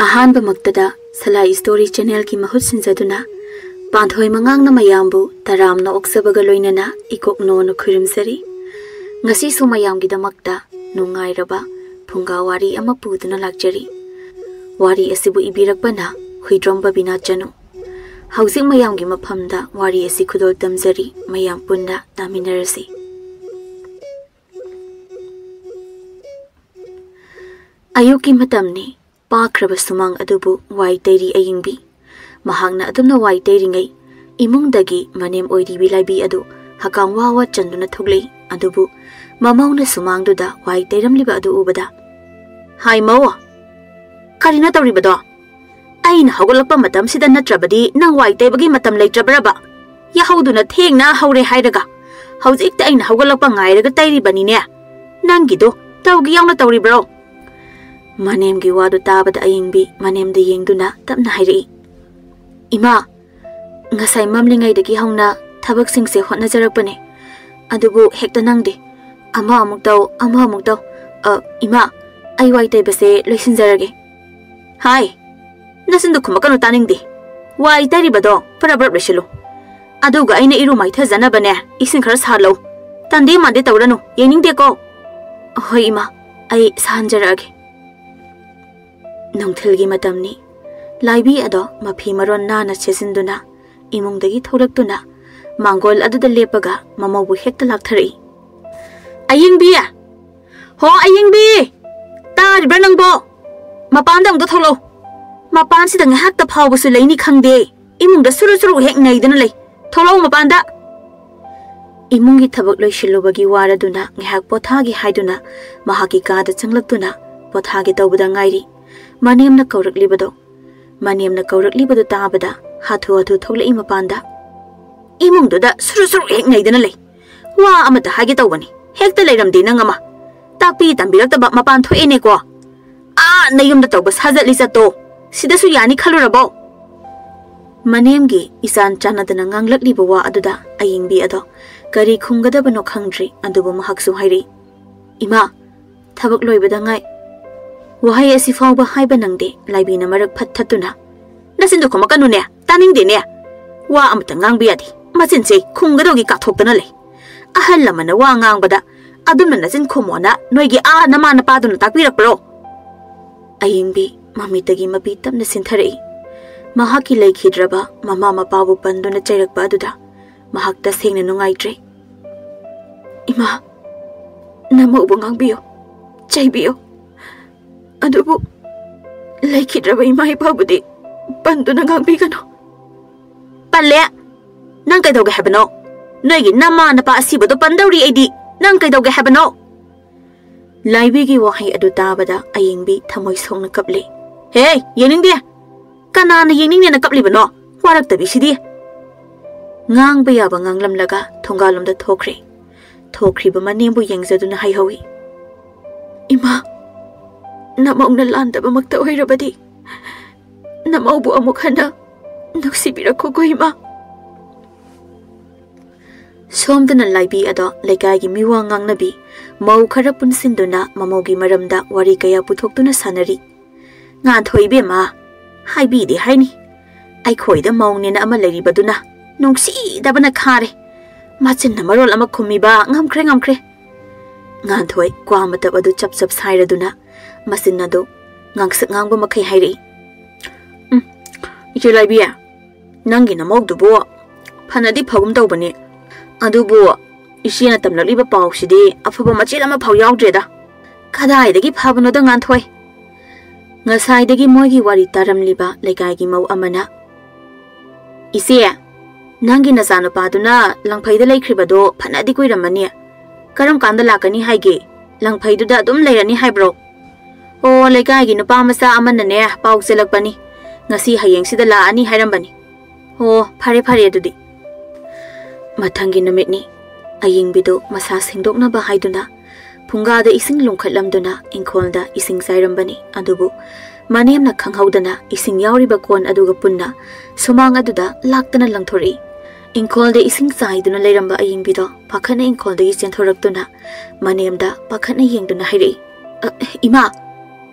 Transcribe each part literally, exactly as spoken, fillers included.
ꯑꯍꯥꯟꯕꯃꯛꯇꯗ ꯁꯂꯥꯏ story ꯆꯦꯅꯦꯜꯒꯤ ꯃꯍꯨꯠ ꯁꯤꯟꯖꯗꯨꯅ ꯄꯥꯟꯊꯣꯏ ꯃꯉꯥꯡꯅ ꯃꯌꯥꯝꯕꯨ ꯇꯔꯥꯝꯅ ꯑꯣꯛꯆꯕꯒ ꯂꯣꯏꯅꯅ ꯏꯀꯣꯛꯅꯣꯅ ꯈꯨꯔꯨꯝꯖꯔꯤ꯫ ꯉꯁꯤꯁꯨ ꯃꯌꯥꯝꯒꯤꯗꯃꯛꯇ ꯅꯨꯡꯉꯥꯏꯔꯕ ꯐꯨꯡꯒꯥ ꯋꯥꯔꯤ ꯑꯃ ꯄꯨꯗꯨꯅ ꯂꯥꯛꯆꯔꯤ꯫ ꯋꯥꯔꯤ ꯑꯁꯤꯕꯨ ꯏꯕꯤꯔꯛꯄꯅ ꯍꯨꯏꯗ꯭ꯔꯣꯝ ꯕꯕꯤꯅꯥ ꯆꯅꯨ꯫ ꯍꯧꯖꯤꯛ ꯃꯌꯥꯝꯒꯤ ꯃꯐꯝꯗ ꯋꯥꯔꯤ ꯑꯁꯤ ꯈꯨꯗꯣꯜ ꯇꯝꯖꯔꯤ, ꯃꯌꯥꯝ ꯄꯨꯟꯅ ꯇꯥꯃꯤꯟꯅꯔꯁꯤ꯫ ꯑꯌꯨꯛꯀꯤ ꯃꯇꯝꯅꯤ꯫ ꯄꯥꯈ꯭ꯔꯕ ꯁꯨꯃꯥꯡ ꯑꯗꯨꯕꯨ ꯋꯥꯏ ꯇꯩꯔꯤ ꯑꯌꯤꯡꯕꯤ꯫ ꯃꯍꯥꯛꯅ ꯑꯗꯨꯝꯅ ꯋꯥꯏ ꯇꯩꯔꯤꯉꯩ ꯏꯃꯨꯡꯗꯒꯤ ꯃꯅꯦꯝ ꯑꯣꯏꯔꯤꯕꯤ ꯂꯥꯏꯕꯤ ꯑꯗꯨ ꯍꯀꯥꯝ ꯋꯥ ꯋꯥ ꯆꯟꯗꯨꯅ ꯊꯣꯛꯂꯛꯏ꯫ ꯑꯗꯨꯕꯨ ꯃꯃꯧꯅ ꯁꯨꯃꯥꯡꯗꯨꯗ ꯋꯥꯏ ꯇꯩꯔꯝꯂꯤꯕ ꯑꯗꯨ ꯎꯕꯗ, "ꯍꯥꯏ ꯃꯧ, ꯀꯔꯤꯅꯣ ꯇꯧꯔꯤꯕꯗꯣ? ꯑꯩꯅ ꯍꯧꯒꯠꯂꯛꯄ ꯃꯇꯝꯁꯤꯗ ꯅꯠꯇ꯭ꯔꯕꯗꯤ ꯅꯪ ꯋꯥꯏ ꯇꯩꯕꯒꯤ ꯃꯇꯝ ꯂꯩꯇ꯭ꯔꯕ꯭ꯔꯕ? ꯌꯥꯍꯧꯗꯨꯅ ꯊꯦꯡꯅ ꯍꯧꯔꯦ ꯍꯥꯏꯔꯒ ꯍꯧꯖꯤꯛꯇ ꯑꯩꯅ ꯍꯧꯒꯠꯂꯛꯄ ꯉꯥꯏꯔꯒ ꯇꯩꯔꯤꯕꯅꯤꯅꯦ꯫ ꯅꯪꯒꯤꯗꯣ ꯇꯧꯒꯦ ꯌꯥꯎꯅ ꯇꯧꯔꯤꯕ꯭ꯔꯣ?" ꯃꯅꯦꯝꯒꯤ ꯋꯥꯗꯨ ꯇꯥꯕꯗ ꯑꯌꯤꯡꯕꯤ ꯃꯅꯦꯝꯗ ꯌꯦꯡꯗꯨꯅ ꯇꯞꯅ ꯍꯥꯏꯔꯛꯏ, "ꯏꯃꯥ, ꯉꯁꯥꯏ ꯃꯝꯂꯤꯉꯩꯗꯒꯤ ꯍꯧꯅ ꯊꯕꯛꯁꯤꯡꯁꯦ ꯍꯣꯠꯅꯖꯔꯛꯄꯅꯦ, ꯑꯗꯨꯕꯨ ꯍꯦꯛꯇ ꯅꯪꯗꯦ꯫ ꯑꯃ ꯑꯃꯨꯛ ꯇꯧ, ꯑꯃ ꯑꯃꯨꯛ ꯇꯧ꯫ ꯑ, ꯏꯃꯥ, ꯑꯩ ꯋꯥꯏ ꯇꯩꯕꯁꯦ ꯂꯣꯏꯁꯤꯟꯖꯔꯒꯦ꯫" "ꯍꯥꯏ, ꯅꯆꯤꯟꯗꯨ ꯈꯨꯝꯃꯛꯀꯅꯨ, ꯇꯥꯅꯤꯡꯗꯦ꯫ ꯋꯥꯏ ꯇꯩꯔꯤꯕꯗꯣ ꯄꯔꯞ ꯄꯔꯞ ꯂꯣꯏꯁꯤꯜꯂꯨ꯫ ꯑꯗꯨꯒ ꯑꯩꯅ ꯏꯔꯨ ꯃꯥꯏꯊꯖꯅꯕꯅꯦ ꯏꯁꯤꯡ ꯈꯔ ꯁꯥꯍꯜꯂꯧ꯫ ꯇꯟꯗꯦ ꯃꯥꯟꯗꯦ ꯇꯧꯔꯅꯨ, ꯌꯦꯡꯅꯤꯡꯗꯦꯀꯣ꯫" "ꯍꯣꯏ ꯏꯃꯥ, ꯑꯩ ꯁꯥꯍꯟꯖꯔꯛꯑꯒꯦ꯫" ꯅꯨꯡꯊꯤꯜꯒꯤ ꯃꯇꯝꯅꯤ꯫ ꯂꯥꯏꯕꯤ ꯑꯗꯣ ꯃꯐꯤ ꯃꯔꯣꯟ ꯅꯥꯟꯅ ꯁꯦꯠꯆꯤꯟꯗꯨꯅ ꯏꯃꯨꯡꯗꯒꯤ ꯊꯣꯛꯂꯛꯇꯨꯅ ꯃꯥꯡꯒꯣꯜ ꯑꯗꯨꯗ ꯂꯦꯞꯄꯒ ꯃꯃꯧꯕꯨ ꯍꯦꯛꯇ ꯂꯥꯛꯊꯔꯛꯏ꯫ "ꯑꯌꯤꯡꯕꯤ! ꯍꯣ ꯑꯌꯤꯡꯕꯤ! ꯇꯥꯔꯤꯕ꯭ꯔꯥ ꯅꯪꯕꯣ? ꯃꯄꯥꯟꯗ ꯑꯃꯨꯛꯇ ꯊꯣꯛꯂꯛꯎ꯫ ꯃꯄꯥꯟꯁꯤꯗ ꯉꯥꯏꯍꯥꯛꯇ ꯐꯥꯎꯕꯁꯨ ꯂꯩꯅꯤ ꯈꯪꯗꯦ꯫ ꯏꯃꯨꯡꯗ ꯁꯨꯔꯨ ꯁꯨꯔꯨ ꯍꯦꯛ ꯅꯩꯗꯨꯅ ꯂꯩ꯫ ꯊꯣꯛꯂꯛꯎ ꯃꯄꯥꯟꯗ꯫" ꯏꯃꯨꯡꯒꯤ ꯊꯕꯛ ꯂꯣꯏꯁꯤꯜꯂꯨꯕꯒꯤ ꯋꯥꯔꯗꯨꯅ ꯉꯥꯏꯍꯥꯛ ꯄꯣꯊꯥꯒꯦ ꯍꯥꯏꯗꯨꯅ ꯃꯍꯥꯛꯀꯤ ꯀꯥꯗ ꯆꯪꯂꯛꯇꯨꯅ ꯄꯣꯊꯥꯒꯦ ꯇꯧꯕꯗ ꯉꯥꯏꯔꯤ꯫ ꯃꯅꯦꯝꯅ ꯀꯧꯔꯛꯂꯤꯕꯗꯣ꯫ ꯃꯅꯦꯝꯅ ꯀꯧꯔꯛꯂꯤꯕꯗꯨ ꯇꯥꯕꯗ ꯍꯥꯊꯨ ꯍꯥꯊꯨ ꯊꯣꯛꯂꯛꯏ ꯃꯄꯥꯟꯗ꯫ "ꯏꯃꯨꯡꯗꯨꯗ ꯁꯨꯔꯨ ꯁꯨꯔꯨ ꯍꯦꯛ ꯅꯩꯗꯅ ꯂꯩ꯫ ꯋꯥ ꯑꯃꯇ ꯍꯥꯏꯒꯦ ꯇꯧꯕꯅꯤ, ꯍꯦꯛꯇ ꯂꯩꯔꯝꯗꯦ ꯅꯪ ꯑꯃ꯫ ꯇꯥꯛꯄꯤ ꯇꯝꯕꯤꯔꯛꯇꯕ ꯃꯄꯥꯟ ꯊꯣꯛꯑꯦꯅꯦꯀꯣ꯫ ꯑꯥ ꯅꯌꯨꯝꯗ ꯇꯧꯕ ꯁꯥꯖꯠꯂꯤ ꯆꯠꯇꯣ, ꯁꯤꯗꯁꯨ ꯌꯥꯅꯤ ꯈꯜꯂꯨꯔꯕꯣ?" ꯃꯅꯦꯝꯒꯤ ꯏꯆꯥꯟ ꯆꯥꯟꯅꯗꯅ ꯉꯥꯡꯂꯛꯂꯤꯕ ꯋꯥ ꯑꯗꯨꯗ ꯑꯌꯤꯡꯕꯤ ꯑꯗꯣ ꯀꯔꯤ ꯈꯨꯝꯒꯗꯕꯅꯣ ꯈꯪꯗ꯭ꯔꯤ꯫ ꯑꯗꯨꯕꯨ ꯃꯍꯥꯛꯁꯨ ꯍꯥꯏꯔꯛꯏ, "ꯏꯃꯥ, ꯊꯕꯛ ꯂꯣꯏꯕꯗ ꯉꯥꯏ꯫ ꯋꯥꯍꯩ ꯑꯁꯤ ꯐꯥꯎꯕ ꯍꯥꯏꯕ ꯅꯪꯗꯦ, ꯂꯥꯏꯕꯤꯅ ꯃꯔꯛ ꯐꯠ ꯊꯠꯇꯨꯅ, "ꯅꯆꯤꯟꯗꯣ ꯈꯨꯝꯃꯛꯀꯅꯨꯅꯦ, ꯇꯥꯅꯤꯡꯗꯦꯅꯦ꯫ ꯋꯥ ꯑꯃꯇ ꯉꯥꯡꯕ ꯌꯥꯗꯦ, ꯃꯆꯤꯟꯁꯦ ꯈꯨꯝꯒꯗꯧꯒꯤ ꯀꯥꯊꯣꯛꯇꯅ ꯂꯩ꯫ ꯑꯍꯜ ꯑꯃꯅ ꯋꯥ ꯉꯥꯡꯕꯗ ꯑꯗꯨꯝꯅ ꯅꯆꯤꯟ ꯈꯨꯝꯃꯣꯅ ꯅꯣꯏꯒꯤ ꯑꯥ ꯅꯃꯥ ꯅꯄꯥꯗꯨꯅ ꯇꯥꯛꯄꯤꯔꯛꯄ꯭ꯔꯣ?" ꯑꯌꯤꯡꯕꯤ ꯃꯃꯤꯠꯇꯒꯤ ꯃꯄꯤ ꯇꯞꯅ ꯁꯤꯟꯊꯔꯛꯏ꯫ ꯃꯍꯥꯛꯀꯤ ꯂꯩꯈꯤꯗ꯭ꯔꯕ ꯃꯃꯥ ꯃꯄꯥꯕꯨ ꯄꯟꯗꯨꯅ ꯆꯩꯔꯛꯄ ꯑꯗꯨꯗ ꯃꯍꯥꯛ ꯇꯁꯦꯡꯅ ꯅꯨꯡꯉꯥꯏꯇ꯭ꯔꯦ꯫ "ꯏꯃꯥ, ꯅꯃꯧꯕꯨ ꯉꯥꯡꯕꯤꯌꯨ, ꯆꯩꯕꯤꯌꯨ꯫ ꯑꯗꯨꯕꯨ ꯂꯩꯈꯤꯗ꯭ꯔꯕ ꯏꯃꯥ ꯏꯄꯥꯕꯨꯗꯤ ꯄꯟꯗꯨꯅ ꯉꯥꯡꯕꯤꯒꯅꯨ꯫" "ꯄꯜꯂꯦ꯫ ꯅꯪ ꯀꯩꯗꯧꯒꯦ ꯍꯥꯏꯕꯅꯣ? ꯅꯣꯏꯒꯤ ꯅꯃꯥ ꯅꯄꯥ ꯑꯁꯤꯕꯗꯣ ꯄꯟꯗꯧꯔꯤ ꯑꯩꯗꯤ꯫ ꯅꯪ ꯀꯩꯗꯧꯒꯦ ꯍꯥꯏꯕꯅꯣ?" ꯂꯥꯏꯕꯤꯒꯤ ꯋꯥꯍꯩ ꯑꯗꯨ ꯇꯥꯕꯗ ꯑꯌꯤꯡꯕꯤ ꯊꯃꯣꯏ ꯁꯣꯛꯅ ꯀꯞꯂꯦ꯫ "ꯍꯦ, ꯌꯦꯡꯅꯤꯡꯗꯦ꯫ ꯀꯅꯥꯅ ꯌꯦꯡꯅꯤꯡꯗꯦꯅ ꯀꯞꯂꯤꯕꯅꯣ? ꯋꯥꯔꯛꯇꯕꯤꯁꯤꯗꯤ꯫" ꯉꯥꯡꯕ ꯌꯥꯕ ꯉꯥꯡꯂꯝꯂꯒ ꯊꯣꯡꯒꯥꯜꯂꯣꯝꯗ ꯊꯣꯛꯈ꯭ꯔꯦ꯫ ꯊꯣꯛꯈ꯭ꯔꯤꯕ ꯃꯅꯦꯝꯕꯨ ꯌꯦꯡꯖꯗꯨꯅ ꯍꯥꯏꯍꯧꯏ, "ꯏꯃꯥ, ꯅꯃꯧꯅ ꯂꯥꯟꯗꯕꯃꯛꯇ ꯑꯣꯏꯔꯕꯗꯤ ꯅꯃꯧꯕꯨ ꯑꯃꯨꯛ ꯍꯟꯅ ꯅꯨꯡꯁꯤꯕꯤꯔꯛꯈꯣꯀꯣ ꯏꯃꯥ꯫" ꯁꯣꯝꯗꯅ ꯂꯥꯏꯕꯤ ꯑꯗꯣ ꯂꯩꯀꯥꯏꯒꯤ ꯃꯤꯋꯥ ꯉꯥꯡꯅꯕꯤ ꯃꯧ ꯈꯔ ꯄꯨꯟꯁꯤꯟꯗꯨꯅ ꯃꯃꯧꯒꯤ ꯃꯔꯝꯗ ꯋꯥꯔꯤ ꯀꯌꯥ ꯄꯨꯊꯣꯛꯇꯨꯅ ꯁꯥꯟꯅꯔꯤ꯫ "ꯉꯥꯟꯊꯣꯏ ꯏꯕꯦꯝꯃ, ꯍꯥꯏꯕꯤꯗꯦ ꯍꯥꯏꯅꯤ꯫ ꯑꯩꯈꯣꯏꯗ ꯃꯧꯅꯦꯅ ꯑꯃ ꯂꯩꯔꯤꯕꯗꯨꯅ ꯅꯨꯡꯁꯤꯗꯕꯅ ꯈꯥꯔꯦ꯫ ꯃꯆꯤꯟꯅ ꯃꯔꯣꯜ ꯑꯃ ꯈꯨꯝꯃꯤꯕ, ꯉꯝꯈ꯭ꯔꯦ, ꯉꯝꯈ꯭ꯔꯦ꯫" ꯉꯥꯟꯊꯣꯏ ꯀ꯭ꯋꯥ ꯃꯇꯞ ꯑꯗꯨ ꯆꯞ ꯆꯞ ꯁꯥꯏꯔꯗꯨꯅ ꯃꯆꯤꯟ ꯑꯗꯨ ꯉꯥꯡꯁꯛ ꯉꯥꯡꯕ ꯃꯈꯩ ꯍꯥꯏꯔꯛꯏ꯫ "ꯎꯝ, ꯏꯆꯦ ꯂꯥꯏꯕꯤ, ꯅꯪꯒꯤ ꯅꯃꯧꯗꯨꯕꯨ ꯐꯅꯗꯤ ꯐꯒꯨꯝ ꯇꯧꯕꯅꯤ꯫ ꯑꯗꯨꯕꯨ ꯏꯆꯦꯅ ꯇꯝꯂꯛꯂꯤꯕ ꯄꯥꯎꯁꯤꯗꯤ ꯑꯐꯕ ꯃꯆꯦꯠ ꯑꯃꯐꯥꯎ ꯌꯥꯎꯗ꯭ꯔꯦꯗ꯫" "ꯀꯗꯥꯏꯗꯒꯤ ꯐꯕꯅꯣꯗ, ꯉꯥꯟꯊꯣꯏ?" ꯉꯁꯥꯏꯗꯒꯤ ꯃꯣꯏꯒꯤ ꯋꯥꯔꯤ ꯇꯥꯔꯝꯂꯤꯕ ꯂꯩꯀꯥꯏꯒꯤ ꯃꯧ ꯑꯃꯅ, "ꯏꯆꯦ, ꯅꯪꯒꯤ ꯅꯆꯥꯅꯨꯄꯥꯗꯨꯅ ꯂꯪꯐꯩꯗ ꯂꯩꯈ꯭ꯔꯤꯕꯗꯣ ꯐꯅꯗꯤ ꯀꯨꯏꯔꯝꯃꯅꯤ꯫ ꯀꯔꯝ ꯀꯥꯟꯗ ꯂꯥꯛꯀꯅꯤ ꯍꯥꯏꯒꯦ? ꯂꯪꯐꯩꯗꯨꯗ ꯑꯗꯨꯝ ꯂꯩꯔꯅꯤ ꯍꯥꯏꯕ꯭ꯔꯣ?" "ꯑꯣ, ꯂꯩꯀꯥꯏꯒꯤ ꯅꯨꯄꯥ ꯃꯆꯥ ꯑꯃꯅꯅꯦ ꯄꯥꯎ ꯆꯦꯜꯂꯛꯄꯅꯤ꯫ ꯉꯁꯤ ꯍꯌꯦꯡꯁꯤꯗ ꯂꯥꯛꯑꯅꯤ ꯍꯥꯏꯔꯝꯕꯅꯤ꯫" "ꯑꯣ, ꯐꯔꯦ ꯐꯔꯦ ꯑꯗꯨꯗꯤ꯫" ꯃꯊꯪꯒꯤ ꯅꯨꯃꯤꯠꯅꯤ꯫ ꯑꯌꯤꯡꯕꯤꯗꯨ ꯃꯁꯥ ꯁꯦꯡꯗꯣꯛꯅꯕ ꯍꯥꯏꯗꯨꯅ ꯐꯨꯡꯒꯥꯗ ꯏꯁꯤꯡ ꯂꯨꯝꯈꯠꯂꯝꯗꯨꯅ ꯏꯪꯈꯣꯜꯗ ꯏꯁꯤꯡ ꯆꯥꯏꯔꯝꯕꯅꯤ꯫ ꯑꯗꯨꯕꯨ ꯃꯅꯦꯝꯅ ꯈꯪꯍꯧꯗꯅ ꯏꯁꯤꯡ ꯌꯥꯎꯔꯤꯕ ꯀꯣꯟ ꯑꯗꯨꯒ ꯄꯨꯟꯅ ꯁꯨꯃꯥꯡ ꯑꯗꯨꯗ ꯂꯥꯛꯇꯅ ꯂꯪꯊꯣꯔꯛꯏ꯫ ꯏꯪꯈꯣꯜꯗ ꯏꯁꯤꯡ ꯆꯥꯏꯗꯨꯅ ꯂꯩꯔꯝꯕ ꯑꯌꯤꯡꯕꯤꯗꯣ ꯄꯥꯈꯠꯅ ꯏꯪꯈꯣꯜꯗꯒꯤ ꯆꯦꯟꯊꯣꯔꯛꯇꯨꯅ ꯃꯅꯦꯝꯗ ꯄꯥꯈꯠꯅ ꯌꯦꯡꯗꯨꯅ ꯍꯥꯏꯔꯛꯏ, "ꯑ, ꯏꯃꯥ,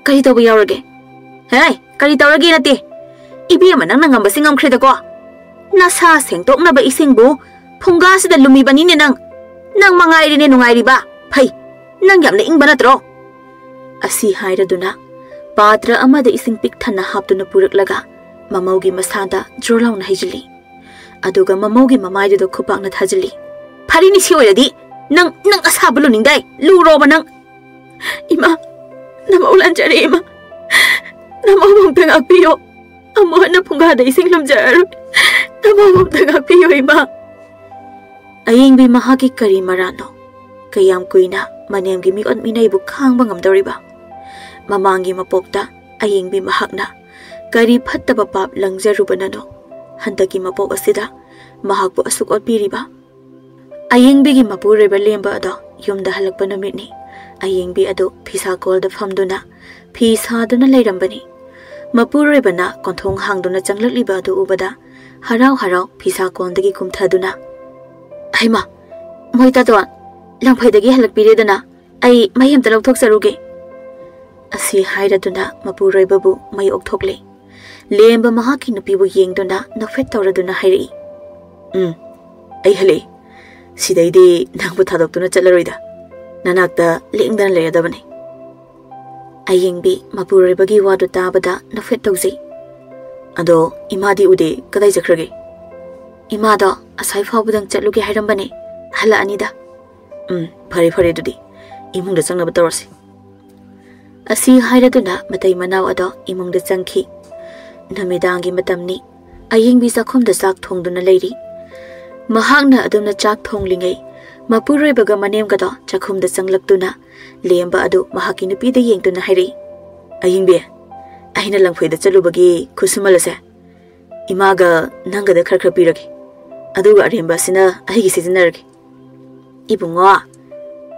"ꯀꯔꯤ ꯇꯧꯕ ꯌꯥꯎꯔꯒꯦ?" "ꯍꯦ, ꯀꯔꯤ ꯇꯧꯔꯒꯦ ꯅꯠꯇꯦ꯫ ꯏꯕꯦꯝꯃ, ꯅꯪꯅ ꯉꯝꯕꯁꯤ ꯉꯝꯈ꯭ꯔꯦꯗꯀꯣ꯫ ꯅꯁꯥ ꯁꯦꯡꯗꯣꯛꯅꯕ ꯏꯁꯤꯡꯕꯨ ꯐꯨꯡꯒꯥꯁꯤꯗ ꯂꯨꯝꯃꯤꯕꯅꯤꯅꯦ ꯅꯪ꯫ ꯅꯪ ꯃꯉꯥꯏꯔꯦꯅꯦ ꯅꯨꯡꯉꯥꯏꯔꯤꯕ꯫ ꯐꯩ, ꯅꯪ ꯌꯥꯝꯅ ꯏꯪꯕ ꯅꯠꯇ꯭ꯔꯣ?" ꯑꯁꯤ ꯍꯥꯏꯔꯗꯨꯅ ꯄꯥꯇ꯭ꯔ ꯑꯃꯗ ꯏꯁꯤꯡ ꯄꯤꯛ ꯊꯟꯅ ꯍꯥꯞꯇꯨꯅ ꯄꯨꯔꯛꯂꯒ ꯃꯃꯧꯒꯤ ꯃꯁꯥꯗ ꯖꯣꯔ ꯂꯥꯎꯅ ꯍꯩꯖꯤꯜꯂꯤ꯫ ꯑꯗꯨꯒ ꯃꯃꯧꯒꯤ ꯃꯃꯥꯏꯗꯨꯗ ꯈꯨꯄꯥꯛꯅ ꯊꯥꯖꯤꯜꯂꯤ꯫ "ꯐꯔꯤꯅꯤ, ꯁꯤ ꯑꯣꯏꯔꯗꯤ ꯅꯪ, ꯅꯪ ꯑꯁꯥꯕ ꯂꯨꯅꯤꯡꯗꯥꯏ? ꯂꯨꯔꯣꯕ ꯅꯪ?" "ꯏꯃꯥ, ꯅꯃꯧ ꯂꯥꯟꯖꯔꯦ ꯏꯃꯥ꯫ ꯅꯃꯧ ꯑꯝꯇ ꯉꯥꯛꯄꯤꯌꯣ꯫ ꯑꯃꯨꯛ ꯍꯟꯅ ꯐꯨꯡꯒꯥꯗ ꯏꯁꯤꯡ ꯂꯨꯝꯖꯔꯔꯣꯏ꯫ ꯅꯃꯧ ꯑꯝꯇ ꯉꯥꯛꯄꯤꯌꯣ ꯏꯃꯥ꯫" ꯑꯌꯦꯡꯕꯤ ꯃꯍꯥꯛꯀꯤ ꯀꯔꯤ ꯃꯔꯥꯟꯅꯣ? ꯀꯌꯥꯝ ꯀꯨꯏꯅ ꯃꯅꯦꯝꯒꯤ ꯃꯤꯑꯣꯠ ꯃꯤꯅꯩꯕꯨ ꯈꯥꯡꯕ ꯉꯝꯗꯧꯔꯤꯕ? ꯃꯃꯥꯡꯒꯤ ꯃꯄꯣꯛꯇ ꯑꯌꯦꯡꯕꯤ ꯃꯍꯥꯛꯅ ꯀꯔꯤ ꯐꯠꯇꯕ ꯄꯥꯞ ꯂꯪꯖꯔꯨꯕꯅꯅꯣ ꯍꯟꯗꯛꯀꯤ ꯃꯄꯣꯛ ꯑꯁꯤꯗ ꯃꯍꯥꯛꯄꯨ ꯑꯁꯨꯛ ꯑꯣꯠꯄꯤꯔꯤꯕ? ꯑꯌꯦꯡꯕꯤꯒꯤ ꯃꯄꯨꯔꯣꯏꯕ ꯂꯦꯝꯕ ꯑꯗꯣ ꯌꯨꯝꯗ ꯍꯜꯂꯛꯄ ꯅꯨꯃꯤꯠꯅꯤ꯫ ꯑꯌꯦꯡꯕꯤ ꯑꯗꯨ ꯐꯤꯁꯥ ꯀꯣꯜꯗ ꯐꯝꯗꯨꯅ ꯐꯤ ꯁꯥꯗꯨꯅ ꯂꯩꯔꯝꯕꯅꯤ꯫ ꯃꯄꯨꯔꯣꯏꯕꯅ ꯀꯣꯟꯊꯣꯡ ꯍꯥꯡꯗꯨꯅ ꯆꯪꯂꯛꯂꯤꯕ ꯑꯗꯨ ꯎꯕꯗ ꯍꯔꯥꯎ ꯍꯔꯥꯎ ꯐꯤꯁꯥ ꯀꯣꯟꯗꯒꯤ ꯀꯨꯝꯊꯗꯨꯅ, "ꯍꯩꯃꯥ, ꯃꯣꯏ ꯇꯥꯇꯣꯟ, ꯂꯪꯐꯩꯗꯒꯤ ꯍꯜꯂꯛꯄꯤꯔꯦꯗꯅ, ꯑꯩ ꯃꯩ ꯑꯝꯇ ꯂꯧꯊꯣꯛꯆꯔꯨꯒꯦ꯫" ꯑꯁꯤ ꯍꯥꯏꯔꯗꯨꯅ ꯃꯄꯨꯔꯣꯏꯕꯕꯨ ꯃꯩ ꯑꯣꯛꯊꯣꯛꯂꯦ꯫ ꯂꯦꯝꯕ ꯃꯍꯥꯛꯀꯤ ꯅꯨꯄꯤꯕꯨ ꯌꯦꯡꯗꯨꯅ ꯅꯣꯛꯐꯦꯠ ꯇꯧꯔꯗꯨꯅ ꯍꯥꯏꯔꯛꯏ, "ꯎꯝ, ꯑꯩ ꯍꯜꯂꯛꯏ꯫ ꯁꯤꯗꯩꯗꯤ ꯅꯪꯕꯨ ꯊꯥꯗꯣꯛꯇꯨꯅ ꯆꯠꯂꯔꯣꯏꯗ꯫ ꯅꯅꯥꯛꯇ ꯂꯦꯡꯗꯅ ꯂꯩꯔꯗꯕꯅꯤ꯫" ꯑꯌꯦꯡꯕꯤ ꯃꯄꯨꯔꯣꯏꯕꯒꯤ ꯋꯥꯗꯨ ꯇꯥꯕꯗ ꯅꯣꯛꯐꯦꯠ ꯇꯧꯖꯩ꯫ "ꯑꯗꯣ ꯏꯃꯥꯗꯤ ꯎꯗꯦ, ꯀꯗꯥꯏ ꯆꯠꯈ꯭ꯔꯒꯦ?" "ꯏꯃꯥꯗꯣ ꯑꯁ꯭ꯋꯥꯏ ꯐꯥꯎꯕꯗꯪ ꯆꯠꯂꯨꯒꯦ ꯍꯥꯏꯔꯝꯕꯅꯦ, ꯍꯜꯂꯛꯑꯅꯤꯗ꯫" "ꯎꯝ, ꯐꯔꯦ ꯐꯔꯦ, ꯑꯗꯨꯗꯤ ꯏꯃꯨꯡꯗ ꯆꯪꯅꯕ ꯇꯧꯔꯁꯤ꯫" ꯑꯁꯤ ꯍꯥꯏꯔꯗꯨꯅ ꯃꯇꯩ ꯃꯅꯥꯎ ꯑꯗꯣ ꯏꯃꯨꯡꯗ ꯆꯪꯈꯤ꯫ ꯅꯨꯃꯤꯗꯥꯡꯒꯤ ꯃꯇꯝꯅꯤ꯫ ꯑꯌꯦꯡꯕꯤ ꯆꯥꯛꯈꯨꯝꯗ ꯆꯥꯛ ꯊꯣꯡꯗꯨꯅ ꯂꯩꯔꯤ꯫ ꯃꯍꯥꯛꯅ ꯑꯗꯨꯝꯅ ꯆꯥꯛ ꯊꯣꯡꯂꯤꯉꯩ, ꯃꯄꯨꯔꯣꯏꯕꯒ ꯃꯅꯦꯝꯒꯗꯣ ꯆꯥꯛꯈꯨꯝꯗ ꯆꯪꯂꯛꯇꯨꯅ ꯂꯦꯝꯕ ꯑꯗꯨ ꯃꯍꯥꯛꯀꯤ ꯅꯨꯄꯤꯗ ꯌꯦꯡꯗꯨꯅ ꯍꯥꯏꯔꯛꯏ, "ꯑꯌꯦꯡꯕꯤ, ꯑꯩꯅ ꯂꯪꯐꯩꯗ ꯆꯠꯂꯨꯕꯒꯤ ꯈꯨꯠꯁꯨꯃꯜ ꯑꯁꯦ ꯏꯃꯥꯒ ꯅꯪꯒꯗ ꯈꯔ ꯈꯔ ꯄꯤꯔꯒꯦ, ꯑꯗꯨꯒ ꯑꯔꯦꯝꯕ ꯑꯁꯤꯅ ꯑꯩꯒꯤ ꯁꯤꯖꯤꯟꯅꯔꯒꯦ꯫" "ꯏꯕꯨꯡꯉꯣ,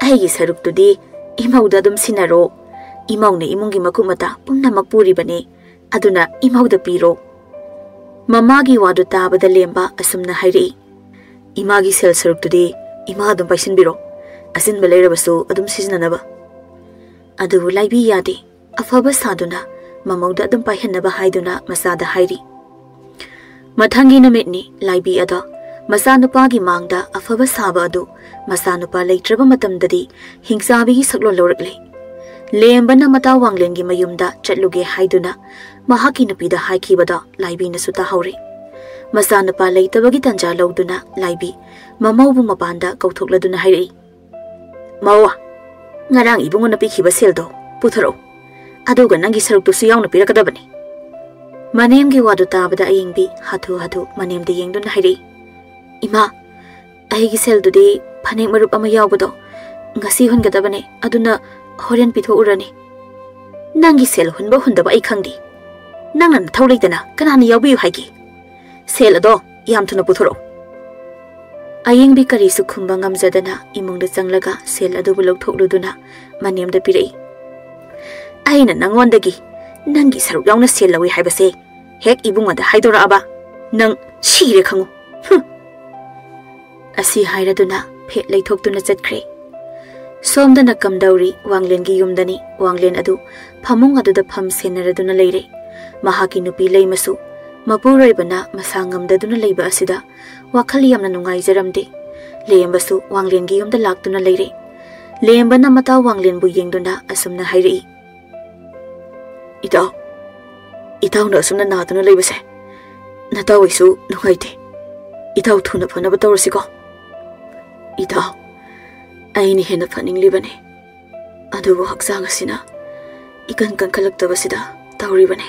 ꯑꯩꯒꯤ ꯁꯔꯨꯛꯇꯨꯗꯤ ꯏꯃꯧꯗ ꯑꯗꯨꯝ ꯁꯤꯟꯅꯔꯣ꯫ ꯏꯃꯧꯅ ꯏꯃꯨꯡꯒꯤ ꯃꯀꯨꯞ ꯃꯇꯥ ꯄꯨꯝꯅꯃꯛ ꯄꯨꯔꯤꯕꯅꯤ, ꯑꯗꯨꯅ ꯏꯃꯧꯗ ꯄꯤꯔꯣ꯫" ꯃꯃꯥꯒꯤ ꯋꯥꯗꯨ ꯇꯥꯕꯗ ꯂꯦꯝꯕ ꯑꯁꯨꯝꯅ ꯍꯥꯏꯔꯛꯏ, "ꯏꯃꯥꯒꯤ ꯁꯦꯜ ꯁꯔꯨꯛꯇꯨꯗꯤ ꯏꯃꯥ ꯑꯗꯨꯝ ꯄꯥꯏꯁꯤꯟꯕꯤꯔꯣ, ꯑꯆꯤꯟꯕ ꯂꯩꯔꯕꯁꯨ ꯑꯗꯨꯝ ꯁꯤꯖꯤꯟꯅꯅꯕ꯫" ꯑꯗꯨꯕꯨ ꯂꯥꯏꯕꯤ ꯌꯥꯗꯦ꯫ ꯑꯐꯕ ꯁꯥꯗꯨꯅ ꯃꯃꯧꯗ ꯑꯗꯨꯝ ꯄꯥꯏꯍꯟꯅꯕ ꯍꯥꯏꯗꯨꯅ ꯃꯆꯥꯗ ꯍꯥꯏꯔꯤ꯫ ꯃꯊꯪꯒꯤ ꯅꯨꯃꯤꯠꯅꯤ꯫ ꯂꯥꯏꯕꯤ ꯑꯗꯣ ꯃꯆꯥꯅꯨꯄꯥꯒꯤ ꯃꯥꯡꯗ ꯑꯐꯕ ꯁꯥꯕ ꯑꯗꯨ ꯃꯆꯥꯅꯨꯄꯥ ꯂꯩꯇ꯭ꯔꯕ ꯃꯇꯝꯗꯗꯤ ꯍꯤꯡꯆꯥꯕꯤꯒꯤ ꯁꯛꯂꯣꯟ ꯂꯧꯔꯛꯂꯦ꯫ ꯂꯦꯝꯕꯅ ꯃꯇꯥꯎ ꯋꯥꯡꯂꯦꯟꯒꯤ ꯃꯌꯨꯝꯗ ꯆꯠꯂꯨꯒꯦ ꯍꯥꯏꯗꯨꯅ ꯃꯍꯥꯛꯀꯤ ꯅꯨꯄꯤꯗ ꯍꯥꯏꯈꯤꯕꯗꯣ ꯂꯥꯏꯕꯤꯅꯁꯨ ꯇꯥꯍꯧꯔꯦ꯫ ꯃꯆꯥꯅꯨꯄꯥ ꯂꯩꯇꯕꯒꯤ ꯇꯟꯖꯥ ꯂꯧꯗꯨꯅ ꯂꯥꯏꯕꯤ ꯃꯃꯧꯕꯨ ꯃꯄꯥꯟꯗ ꯀꯧꯊꯣꯛꯂꯗꯨꯅ ꯍꯥꯏꯔꯛꯏ, "ꯃꯧ, ꯉꯔꯥꯡ ꯏꯕꯨꯡꯉꯣꯅ ꯄꯤꯈꯤꯕ ꯁꯦꯜꯗꯣ ꯄꯨꯊꯣꯔꯛꯎ, ꯑꯗꯨꯒ ꯅꯪꯒꯤ ꯁꯔꯨꯛꯇꯨꯁꯨ ꯌꯥꯎꯅ ꯄꯤꯔꯛꯀꯗꯕꯅꯤ꯫" ꯃꯅꯦꯝꯒꯤ ꯋꯥꯗꯨ ꯇꯥꯕꯗ ꯑꯌꯤꯡꯕꯤ ꯍꯥꯊꯨ ꯍꯥꯊꯨ ꯃꯅꯦꯝꯗ ꯌꯦꯡꯗꯨꯅ ꯍꯥꯏꯔꯛꯏ, "ꯏꯃꯥ, ꯑꯩꯒꯤ ꯁꯦꯜꯗꯨꯗꯤ ꯐꯅꯦꯛ ꯃꯔꯨꯞ ꯑꯃ ꯌꯥꯎꯕꯗꯣ ꯉꯁꯤ ꯍꯨꯟꯒꯗꯕꯅꯦ, ꯑꯗꯨꯅ ꯍꯣꯔꯦꯟ ꯄꯤꯊꯣꯛꯎꯔꯅꯤ꯫" "ꯅꯪꯒꯤ ꯁꯦꯜ ꯍꯨꯟꯕ ꯍꯨꯟꯗꯕ ꯑꯩ ꯈꯪꯗꯦ꯫ ꯅꯪꯅ ꯅꯊꯧ ꯂꯩꯇꯅ ꯀꯅꯥꯅ ꯌꯥꯎꯕꯤꯌꯨ ꯍꯥꯏꯒꯦ? ꯁꯦꯜ ꯑꯗꯣ ꯌꯥꯝ ꯊꯨꯅ ꯄꯨꯊꯣꯔꯛꯎ꯫" ꯑꯌꯤꯡꯕꯤ ꯀꯔꯤꯁꯨ ꯈꯨꯝꯕ ꯉꯝꯖꯗꯅ ꯏꯃꯨꯡꯗ ꯆꯪꯂꯒ ꯁꯦꯜ ꯑꯗꯨꯕꯨ ꯂꯧꯊꯣꯛꯂꯨꯗꯨꯅ ꯃꯅꯦꯝꯗ ꯄꯤꯔꯛꯏ꯫ "ꯑꯩꯅ ꯅꯪꯉꯣꯟꯗꯒꯤ ꯅꯪꯒꯤ ꯁꯔꯨꯛ ꯌꯥꯎꯅ ꯁꯦꯜ ꯂꯧꯏ ꯍꯥꯏꯕꯁꯦ ꯍꯦꯛ ꯏꯕꯨꯡꯉꯣꯗ ꯍꯥꯏꯗꯣꯔꯛꯑꯕ, ꯅꯪ ꯁꯤꯔꯦ ꯈꯪꯉꯨ꯫ ꯍꯨꯝ!" ꯑꯁꯤ ꯍꯥꯏꯔꯗꯨꯅ ꯐꯦꯠ ꯂꯩꯊꯣꯛꯇꯨꯅ ꯆꯠꯈ꯭ꯔꯦ꯫ ꯁꯣꯝꯗꯅ ꯀꯝꯗꯧꯔꯤ? ꯋꯥꯡꯂꯦꯟꯒꯤ ꯌꯨꯝꯗꯅꯤ꯫ ꯋꯥꯡꯂꯦꯟ ꯑꯗꯨ ꯐꯃꯨꯡ ꯑꯗꯨꯗ ꯐꯝ ꯁꯦꯟꯅꯔꯗꯨꯅ ꯂꯩꯔꯦ꯫ ꯃꯍꯥꯛꯀꯤ ꯅꯨꯄꯤ ꯂꯩꯃꯁꯨ ꯃꯄꯨꯔꯣꯏꯕꯅ ꯃꯁꯥ ꯉꯝꯗꯗꯨꯅ ꯂꯩꯕ ꯑꯁꯤꯗ ꯋꯥꯈꯜ ꯌꯥꯝꯅ ꯅꯨꯡꯉꯥꯏꯖꯔꯝꯗꯦ꯫ ꯂꯦꯝꯕꯁꯨ ꯋꯥꯡꯂꯦꯟꯒꯤ ꯌꯨꯝꯗ ꯂꯥꯛꯇꯨꯅ ꯂꯩꯔꯦ꯫ ꯂꯦꯝꯕꯅ ꯃꯇꯥꯎ ꯋꯥꯡꯂꯦꯟꯕꯨ ꯌꯦꯡꯗꯨꯅ ꯑꯁꯨꯝꯅ ꯍꯥꯏꯔꯛꯏ, "ꯏꯇꯥꯎ, ꯏꯇꯥꯎꯅ ꯑꯁꯨꯝꯅ ꯅꯥꯗꯨꯅ ꯂꯩꯕꯁꯦ ꯅꯇꯥꯎ ꯑꯩꯁꯨ ꯅꯨꯡꯉꯥꯏꯇꯦ꯫ ꯏꯇꯥꯎ ꯊꯨꯅ ꯐꯅꯕ ꯇꯧꯔꯁꯤꯀꯣ꯫" "ꯏꯇꯥꯎ, ꯑꯩꯅ ꯍꯦꯟꯅ ꯐꯅꯤꯡꯂꯤꯕꯅꯤ, ꯑꯗꯨꯕꯨ ꯍꯛꯆꯥꯡ ꯑꯁꯤꯅ ꯏꯀꯟ ꯀꯟꯈꯠꯂꯛꯇꯕꯁꯤꯗ ꯇꯧꯔꯤꯕꯅꯤ꯫"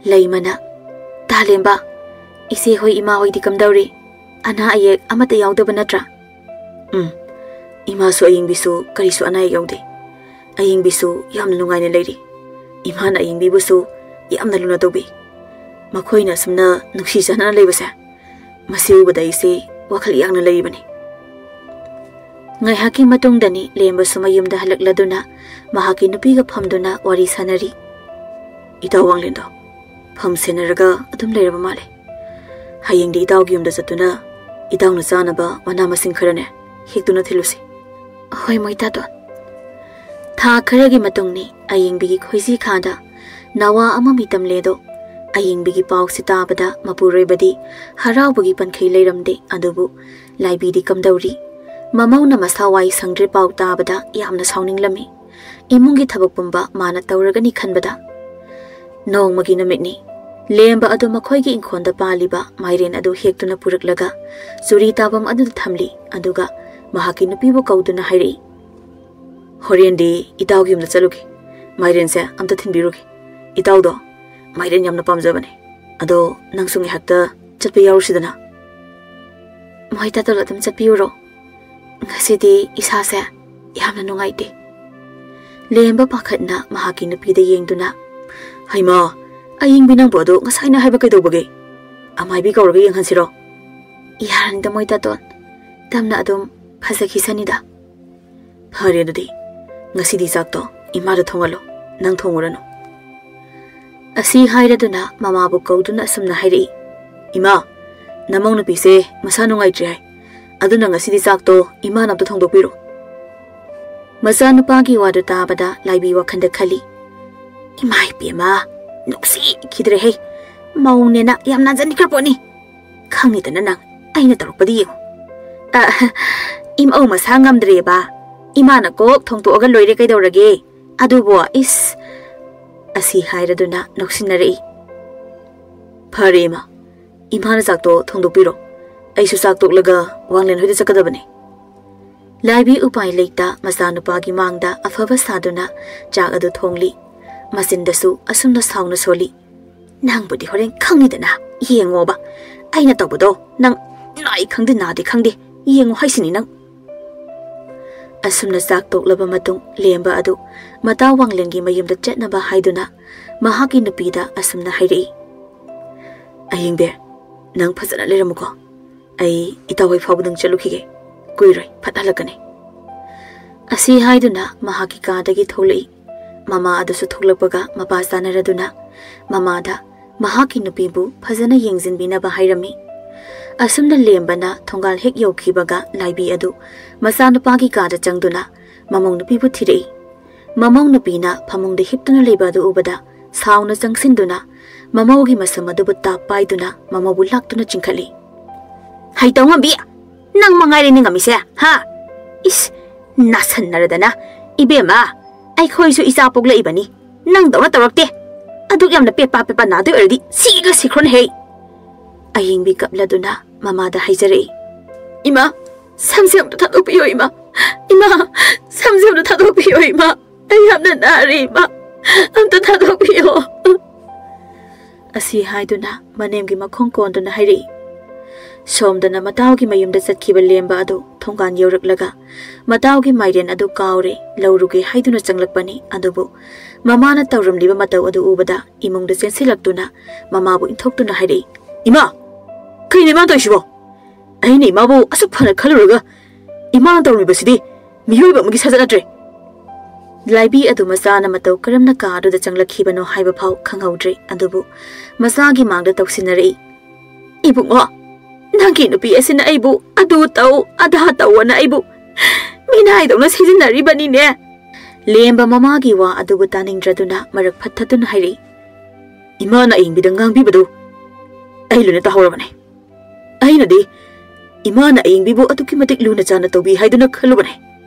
ꯂꯩꯃꯅ, "ꯇꯥꯂꯦꯝꯕ, ꯏꯆꯦ ꯍꯣꯏ ꯏꯃꯥ ꯍꯣꯏꯗꯤ ꯀꯝꯗꯧꯔꯤ? ꯑꯅꯥ ꯑꯌꯦꯛ ꯑꯃꯠꯇ ꯌꯥꯎꯗꯕ ꯅꯠꯇ꯭ꯔꯥ?" "ꯎꯝ, ꯏꯃꯥꯁꯨ ꯑꯌꯤꯡꯕꯤꯁꯨ ꯀꯔꯤꯁꯨ ꯑꯅꯥ ꯑꯌꯦꯛ ꯌꯥꯎꯗꯦ꯫ ꯑꯌꯤꯡꯕꯤꯁꯨ ꯌꯥꯝꯅ ꯅꯨꯡꯉꯥꯏꯅ ꯂꯩꯔꯤ꯫ ꯏꯃꯥꯅ ꯑꯌꯤꯡꯕꯤꯕꯨꯁꯨ ꯌꯥꯝꯅ ꯂꯨꯅ ꯇꯧꯕꯤ꯫ ꯃꯈꯣꯏꯅ ꯑꯁꯨꯝꯅ ꯅꯨꯡꯁꯤ ꯆꯥꯟꯅꯅ ꯂꯩꯕꯁꯦ, ꯃꯁꯤ ꯎꯕꯗ ꯑꯩꯁꯦ ꯋꯥꯈꯜ ꯌꯥꯡꯅ ꯂꯩꯔꯤꯕꯅꯤ꯫" ꯉꯥꯏꯍꯥꯛꯀꯤ ꯃꯇꯨꯡꯗꯅꯤ ꯂꯦꯝꯕꯁꯨ ꯃꯌꯨꯝꯗ ꯍꯜꯂꯛꯂꯗꯨꯅ ꯃꯍꯥꯛꯀꯤ ꯅꯨꯄꯤꯒ ꯐꯝꯗꯨꯅ ꯋꯥꯔꯤ ꯁꯥꯟꯅꯔꯤ꯫ "ꯏꯇꯥꯎ ꯋꯥꯡꯂꯦꯟꯗꯣ ꯐꯝ ꯁꯦꯟꯅꯔꯒ ꯑꯗꯨꯝ ꯂꯩꯔꯕ ꯃꯥꯜꯂꯦ꯫ ꯍꯌꯦꯡꯗꯤ ꯏꯇꯥꯎꯒꯤ ꯌꯨꯝꯗ ꯆꯠꯇꯨꯅ ꯏꯇꯥꯎꯅ ꯆꯥꯅꯕ ꯃꯅꯥ ꯃꯁꯤꯡ ꯈꯔꯅꯦ ꯍꯦꯛꯇꯨꯅ ꯊꯤꯜꯂꯨꯁꯤ꯫" "ꯍꯣꯏ, ꯃꯣꯏꯇꯥꯗꯣꯟ꯫" ꯊꯥ ꯈꯔꯒꯤ ꯃꯇꯨꯡꯅꯤ꯫ ꯑꯌꯤꯡꯕꯤꯒꯤ ꯈꯣꯏꯖꯤ ꯈꯥꯗ ꯅꯋꯥ ꯑꯃ ꯃꯤꯇꯝꯂꯦꯗꯣ꯫ ꯑꯌꯤꯡꯕꯤꯒꯤ ꯄꯥꯎꯁꯤ ꯇꯥꯕꯗ ꯃꯄꯨꯔꯣꯏꯕꯗꯤ ꯍꯔꯥꯎꯕꯒꯤ ꯄꯟꯈꯩ ꯂꯩꯔꯝꯗꯦ, ꯑꯗꯨꯕꯨ ꯂꯥꯏꯕꯤꯗꯤ ꯀꯝꯗꯧꯔꯤ? ꯃꯃꯧꯅ ꯃꯁꯥ ꯋꯥꯏ ꯁꯪꯗ꯭ꯔꯦ ꯄꯥꯎ ꯇꯥꯕꯗ ꯌꯥꯝꯅ ꯁꯥꯎꯅꯤꯡꯂꯝꯃꯤ꯫ ꯏꯃꯨꯡꯒꯤ ꯊꯕꯛ ꯄꯨꯝꯕ ꯃꯥꯅ ꯇꯧꯔꯒꯅꯤ ꯈꯟꯕꯗ꯫ ꯅꯣꯡꯃꯒꯤ ꯅꯨꯃꯤꯠꯅꯤ꯫ ꯂꯦꯝꯕ ꯑꯗꯨ ꯃꯈꯣꯏꯒꯤ ꯏꯪꯈꯣꯜꯗ ꯄꯥꯜꯂꯤꯕ ꯃꯥꯏꯔꯦꯟ ꯑꯗꯨ ꯍꯦꯛꯇꯨꯅ ꯄꯨꯔꯛꯂꯒ ꯆꯨꯔꯤ ꯇꯥꯐꯝ ꯑꯗꯨꯗ ꯊꯝꯂꯤ, ꯑꯗꯨꯒ ꯃꯍꯥꯛꯀꯤ ꯅꯨꯄꯤꯕꯨ ꯀꯧꯗꯨꯅ ꯍꯥꯏꯔꯛꯏ, "ꯍꯣꯔꯦꯟꯗꯤ ꯏꯇꯥꯎꯒꯤ ꯌꯨꯝꯗ ꯆꯠꯂꯨꯒꯦ, ꯃꯥꯏꯔꯦꯟꯁꯦ ꯑꯝꯇ ꯊꯤꯟꯕꯤꯔꯨꯒꯦ꯫ ꯏꯇꯥꯎꯗꯣ ꯃꯥꯏꯔꯦꯟ ꯌꯥꯝꯅ ꯄꯥꯝꯖꯕꯅꯦ꯫ ꯑꯗꯣ ꯅꯪꯁꯨ ꯉꯥꯏꯍꯥꯛꯇ ꯆꯠꯄ ꯌꯥꯎꯔꯨꯁꯤꯗꯅ?" "ꯃꯣꯏ ꯇꯥꯇꯣꯜ ꯑꯗꯨꯝ ꯆꯠꯄꯤꯌꯨꯔꯣ? ꯉꯁꯤꯗꯤ ꯏꯁꯥꯁꯦ ꯌꯥꯝꯅ ꯅꯨꯡꯉꯥꯏꯇꯦ꯫" ꯂꯦꯝꯕ ꯄꯥꯈꯠꯅ ꯃꯍꯥꯛꯀꯤ ꯅꯨꯄꯤꯗ ꯌꯦꯡꯗꯨꯅ, "ꯍꯩꯃꯥ, ꯑꯌꯤꯡꯕꯤ ꯅꯪꯕꯨ ꯑꯗꯨ ꯉꯁꯥꯏꯅ ꯍꯥꯏꯕ ꯀꯩꯗꯧꯕꯒꯦ? ꯑꯃꯥꯏꯕꯤ ꯀꯧꯔꯒ ꯌꯦꯡꯍꯟꯁꯤꯔꯣ?" "ꯌꯥꯔꯅꯤꯗ ꯃꯣꯏ ꯇꯥꯇꯣꯟ, ꯇꯞꯅ ꯑꯗꯨꯝ ꯐꯖꯈꯤꯁꯅꯤꯗ꯫" "ꯐꯔꯦ ꯑꯗꯨꯗꯤ, ꯉꯁꯤꯗꯤ ꯆꯥꯛꯇꯣ ꯏꯃꯥꯗ ꯊꯣꯡꯍꯜꯂꯣ, ꯅꯪ ꯊꯣꯡꯉꯨꯔꯅꯨ꯫" ꯑꯁꯤ ꯍꯥꯏꯔꯗꯨꯅ ꯃꯃꯥꯕꯨ ꯀꯧꯗꯨꯅ ꯑꯁꯨꯝꯅ ꯍꯥꯏꯔꯛꯏ, "ꯏꯃꯥ, ꯅꯃꯧ ꯅꯨꯄꯤꯁꯦ ꯃꯁꯥ ꯅꯨꯡꯉꯥꯏꯇ꯭ꯔꯤ ꯍꯥꯏ, ꯑꯗꯨꯅ ꯉꯁꯤꯗꯤ ꯆꯥꯛꯇꯣ ꯏꯃꯥꯅ ꯑꯝꯇ ꯊꯣꯡꯗꯣꯛꯄꯤꯔꯣ꯫" ꯃꯆꯥꯅꯨꯄꯥꯒꯤ ꯋꯥꯗꯨ ꯇꯥꯕꯗ ꯂꯥꯏꯕꯤ ꯋꯥꯈꯟꯗ ꯈꯜꯂꯤ, "ꯏꯃꯥ ꯏꯕꯦꯝꯃ, ꯅꯨꯡꯁꯤꯈꯤꯗ꯭ꯔꯦꯍꯦ꯫ ꯃꯧꯅꯦꯅ ꯌꯥꯝ ꯅꯥꯟꯖꯟꯈ꯭ꯔ ꯄꯣꯠꯅꯤ꯫ ꯈꯪꯉꯤꯗꯅ ꯅꯪ, ꯑꯩꯅ ꯇꯧꯔꯛꯄꯗꯤ ꯌꯦꯡꯉꯨ꯫" "ꯑ, ꯏꯃꯧ ꯃꯁꯥ ꯉꯝꯗ꯭ꯔꯦꯕ, ꯏꯃꯥꯅ ꯀꯣꯛ ꯊꯣꯡꯇꯣꯛꯑꯒ ꯂꯣꯏꯔꯦ ꯀꯩꯗꯧꯔꯒꯦ꯫ ꯑꯗꯨꯕꯨ ꯏꯁ꯫" ꯑꯁꯤ ꯍꯥꯏꯔꯗꯨꯅ ꯅꯣꯛꯁꯤꯟꯅꯔꯛꯏ꯫ "ꯐꯔꯦ ꯏꯃꯥ, ꯏꯃꯥꯅ ꯆꯥꯛꯇꯣ ꯊꯣꯡꯗꯣꯛꯄꯤꯔꯣ꯫ ꯑꯩꯁꯨ ꯆꯥꯛ ꯇꯣꯛꯂꯒ ꯋꯥꯡꯂꯦꯟ ꯍꯣꯏꯗ ꯆꯠꯀꯗꯕꯅꯤ꯫" ꯂꯥꯏꯕꯤ ꯎꯄꯥꯏ ꯂꯩꯇ ꯃꯆꯥꯅꯨꯄꯥꯒꯤ ꯃꯥꯡꯗ ꯑꯐꯕ ꯁꯥꯗꯨꯅ ꯆꯥꯛ ꯑꯗꯨ ꯊꯣꯡꯂꯤ꯫ ꯃꯆꯤꯟꯗꯁꯨ ꯑꯁꯨꯝꯅ ꯁꯥꯎꯅ ꯁꯣꯜꯂꯤ, "ꯅꯪꯕꯨꯗꯤ ꯍꯣꯔꯦꯟ ꯈꯪꯅꯤꯗꯅ, ꯌꯦꯡꯉꯣꯕ꯫ ꯑꯩꯅ ꯇꯧꯕꯗꯣ ꯅꯪ ꯅꯥꯏ ꯈꯪꯗꯦ ꯅꯥꯗꯦ ꯈꯪꯗꯦ, ꯌꯦꯡꯉꯣ ꯍꯥꯏꯁꯤꯅꯤ ꯅꯪ꯫" ꯑꯁꯨꯝꯅ ꯆꯥꯛ ꯇꯣꯛꯂꯕ ꯃꯇꯨꯡ ꯂꯦꯝꯕ ꯑꯗꯨ ꯃꯇꯥ ꯋꯥꯡꯂꯦꯟꯒꯤ ꯃꯌꯨꯝꯗ ꯆꯠꯅꯕ ꯍꯥꯏꯗꯨꯅ ꯃꯍꯥꯛꯀꯤ ꯅꯨꯄꯤꯗ ꯑꯁꯨꯝꯅ ꯍꯥꯏꯔꯛꯏ, "ꯑꯍꯤꯡꯕꯦ, ꯅꯪ ꯐꯖꯅ ꯂꯩꯔꯝꯃꯨꯀꯣ꯫ ꯑꯩ ꯏꯇꯥꯎ ꯍꯣꯏ ꯐꯥꯎꯕꯗꯪ ꯆꯠꯂꯨꯈꯤꯒꯦ꯫ ꯀꯨꯏꯔꯣꯏ, ꯐꯠ ꯍꯜꯂꯛꯀꯅꯤ꯫" ꯑꯁꯤ ꯍꯥꯏꯗꯨꯅ ꯃꯍꯥꯛꯀꯤ ꯀꯥꯗꯒꯤ ꯊꯣꯛꯂꯛꯏ꯫ ꯃꯃꯥ ꯑꯗꯨꯁꯨ ꯊꯣꯛꯂꯛꯄꯒ ꯃꯄꯥ ꯆꯥꯅꯔꯗꯨꯅ ꯃꯃꯥꯗ ꯃꯍꯥꯛꯀꯤ ꯅꯨꯄꯤꯕꯨ ꯐꯖꯅ ꯌꯦꯡꯁꯤꯟꯕꯤꯅꯕ ꯍꯥꯏꯔꯝꯃꯤ꯫ ꯑꯁꯨꯝꯅ ꯂꯦꯝꯕꯅ ꯊꯣꯡꯒꯥꯜ ꯍꯦꯛ ꯌꯧꯈꯤꯕꯒ ꯂꯥꯏꯕꯤ ꯑꯗꯨ ꯃꯆꯥꯅꯨꯄꯥꯒꯤ ꯀꯥꯗ ꯆꯪꯗꯨꯅ ꯃꯃꯧ ꯅꯨꯄꯤꯕꯨ ꯊꯤꯔꯛꯏ꯫ ꯃꯃꯧ ꯅꯨꯄꯤꯅ ꯐꯃꯨꯡꯗ ꯍꯤꯞꯇꯨꯅ ꯂꯩꯕ ꯑꯗꯨ ꯎꯕꯗ ꯁꯥꯎꯅ ꯆꯪꯁꯤꯟꯗꯨꯅ ꯃꯃꯧꯒꯤ ꯃꯁꯝ ꯑꯗꯨꯕꯨ ꯇꯥꯞ ꯄꯥꯏꯗꯨꯅ ꯃꯃꯧꯕꯨ ꯂꯥꯛꯇꯨꯅ ꯆꯤꯡꯈꯠꯂꯤ꯫ "ꯍꯩꯇꯧꯉꯝꯕꯤ, ꯅꯪ ꯃꯉꯥꯏꯔꯦ ꯅꯤꯡꯉꯝꯃꯤꯁꯦ, ꯍꯥ? ꯏꯁ, ꯅꯥꯁꯟꯅꯔꯗꯅ꯫ ꯏꯕꯦꯝꯃ, ꯑꯩꯈꯣꯏꯁꯨ ꯏꯆꯥ ꯄꯣꯛꯂꯛꯏꯕꯅꯤ, ꯅꯪꯗꯧꯅ ꯇꯧꯔꯛꯇꯦ꯫ ꯑꯗꯨꯛ ꯌꯥꯝꯅ ꯄꯦꯄꯥ ꯄꯦꯄꯥ ꯅꯥꯗꯣꯏ ꯑꯣꯏꯔꯗꯤ ꯁꯤꯒ ꯁꯤꯈ꯭ꯔꯣꯅ ꯍꯦ!" ꯑꯌꯤꯡꯕꯤ ꯀꯞꯂꯗꯨꯅ ꯃꯃꯥꯗ ꯍꯥꯏꯖꯔꯛꯏ꯫ "ꯏꯃꯥ, ꯁꯝꯁꯦ ꯑꯝꯇ ꯊꯥꯗꯣꯛꯄꯤꯌꯣ ꯏꯃꯥ꯫ ꯏꯃꯥ, ꯁꯝꯁꯦ ꯑꯝꯇ ꯊꯥꯗꯣꯛꯄꯤꯌꯣ ꯏꯃꯥ꯫ ꯑꯩ ꯌꯥꯝꯅ ꯅꯥꯔꯦ ꯏꯃꯥ꯫ ꯑꯝꯇ ꯊꯥꯗꯣꯛꯄꯤꯌꯣ꯫" ꯑꯁꯤ ꯍꯥꯏꯗꯨꯅ ꯃꯅꯦꯝꯒꯤ ꯃꯈꯣꯡ ꯀꯣꯟꯗꯨꯅ ꯍꯥꯏꯔꯛꯏ꯫ ꯁꯣꯝꯗꯅ ꯃꯇꯥꯎꯒꯤ ꯃꯌꯨꯝꯗ ꯆꯠꯈꯤꯕ ꯂꯦꯝꯕ ꯑꯗꯨ ꯊꯣꯡꯒꯥꯟ ꯌꯧꯔꯛꯂꯒ ꯃꯇꯥꯎꯒꯤ ꯃꯥꯏꯔꯦꯟ ꯑꯗꯨ ꯀꯥꯎꯔꯦ, ꯂꯧꯔꯨꯒꯦ ꯍꯥꯏꯗꯨꯅ ꯆꯪꯂꯛꯄꯅꯤ꯫ ꯑꯗꯨꯕꯨ ꯃꯃꯥꯅ ꯇꯧꯔꯝꯂꯤꯕ ꯃꯇꯧ ꯑꯗꯨ ꯎꯕꯗ ꯏꯃꯨꯡꯗ ꯆꯦꯟꯁꯤꯜꯂꯛꯇꯨꯅ ꯃꯃꯥꯕꯨ ꯏꯟꯊꯣꯛꯇꯨꯅ ꯍꯥꯏꯔꯛꯏ꯫ "ꯏꯃꯥ! ꯀꯩꯅꯣ ꯏꯃꯥꯅ ꯇꯧꯔꯤꯁꯤꯕꯣ? ꯑꯩꯅ ꯏꯃꯥꯕꯨ ꯑꯁꯨꯛ ꯐꯅ ꯈꯜꯂꯨꯔꯒ ꯏꯃꯥꯅ ꯇꯧꯔꯝꯂꯤꯕꯁꯤꯗꯤ ꯃꯤꯑꯣꯏꯕ ꯑꯃꯒꯤ ꯁꯥꯖꯠ ꯅꯠꯇ꯭ꯔꯦ꯫" ꯂꯥꯏꯕꯤ ꯑꯗꯨ ꯃꯆꯥꯅ ꯃꯇꯧ ꯀꯔꯝꯅ ꯀꯥ ꯑꯗꯨꯗ ꯆꯪꯂꯛꯈꯤꯕꯅꯣ ꯍꯥꯏꯕ ꯐꯥꯎ ꯈꯪꯍꯧꯗ꯭ꯔꯦ꯫ ꯑꯗꯨꯕꯨ ꯃꯆꯥꯒꯤ ꯃꯥꯡꯗ ꯇꯧꯁꯤꯟꯅꯔꯛꯏ꯫ "ꯏꯕꯨꯡꯉꯣ, ꯅꯪꯒꯤ ꯅꯨꯄꯤ ꯑꯁꯤꯅ ꯑꯩꯕꯨ ꯑꯗꯨ ꯇꯧ, ꯑꯗꯥ ꯇꯧꯑꯣꯅ ꯑꯩꯕꯨ ꯃꯤꯅꯥꯏꯗꯧꯅ ꯁꯤꯖꯤꯟꯅꯔꯤꯕꯅꯤꯅꯦ꯫" ꯂꯦꯝꯕ ꯃꯃꯥꯒꯤ ꯋꯥ ꯑꯗꯨꯕꯨ ꯇꯥꯅꯤꯡꯗ꯭ꯔꯗꯨꯅ ꯃꯔꯛ ꯐꯠꯊꯗꯨꯅ ꯍꯥꯏꯔꯛꯏ꯫ "ꯏꯃꯥꯅ ꯑꯌꯤꯡꯕꯤꯗ ꯉꯥꯡꯕꯤꯕꯗꯨ ꯑꯩ ꯂꯣꯏꯅ ꯇꯥꯍꯧꯔꯕꯅꯦ꯫ ꯑꯩꯅꯗꯤ ꯏꯃꯥꯅ ꯑꯌꯤꯡꯕꯤꯕꯨ ꯑꯗꯨꯛꯀꯤ ꯃꯇꯤꯛ ꯂꯨꯅ ꯆꯥꯟꯅ ꯇꯧꯕꯤ ꯍꯥꯏꯗꯨꯅ ꯈꯜꯂꯨꯕꯅꯦ꯫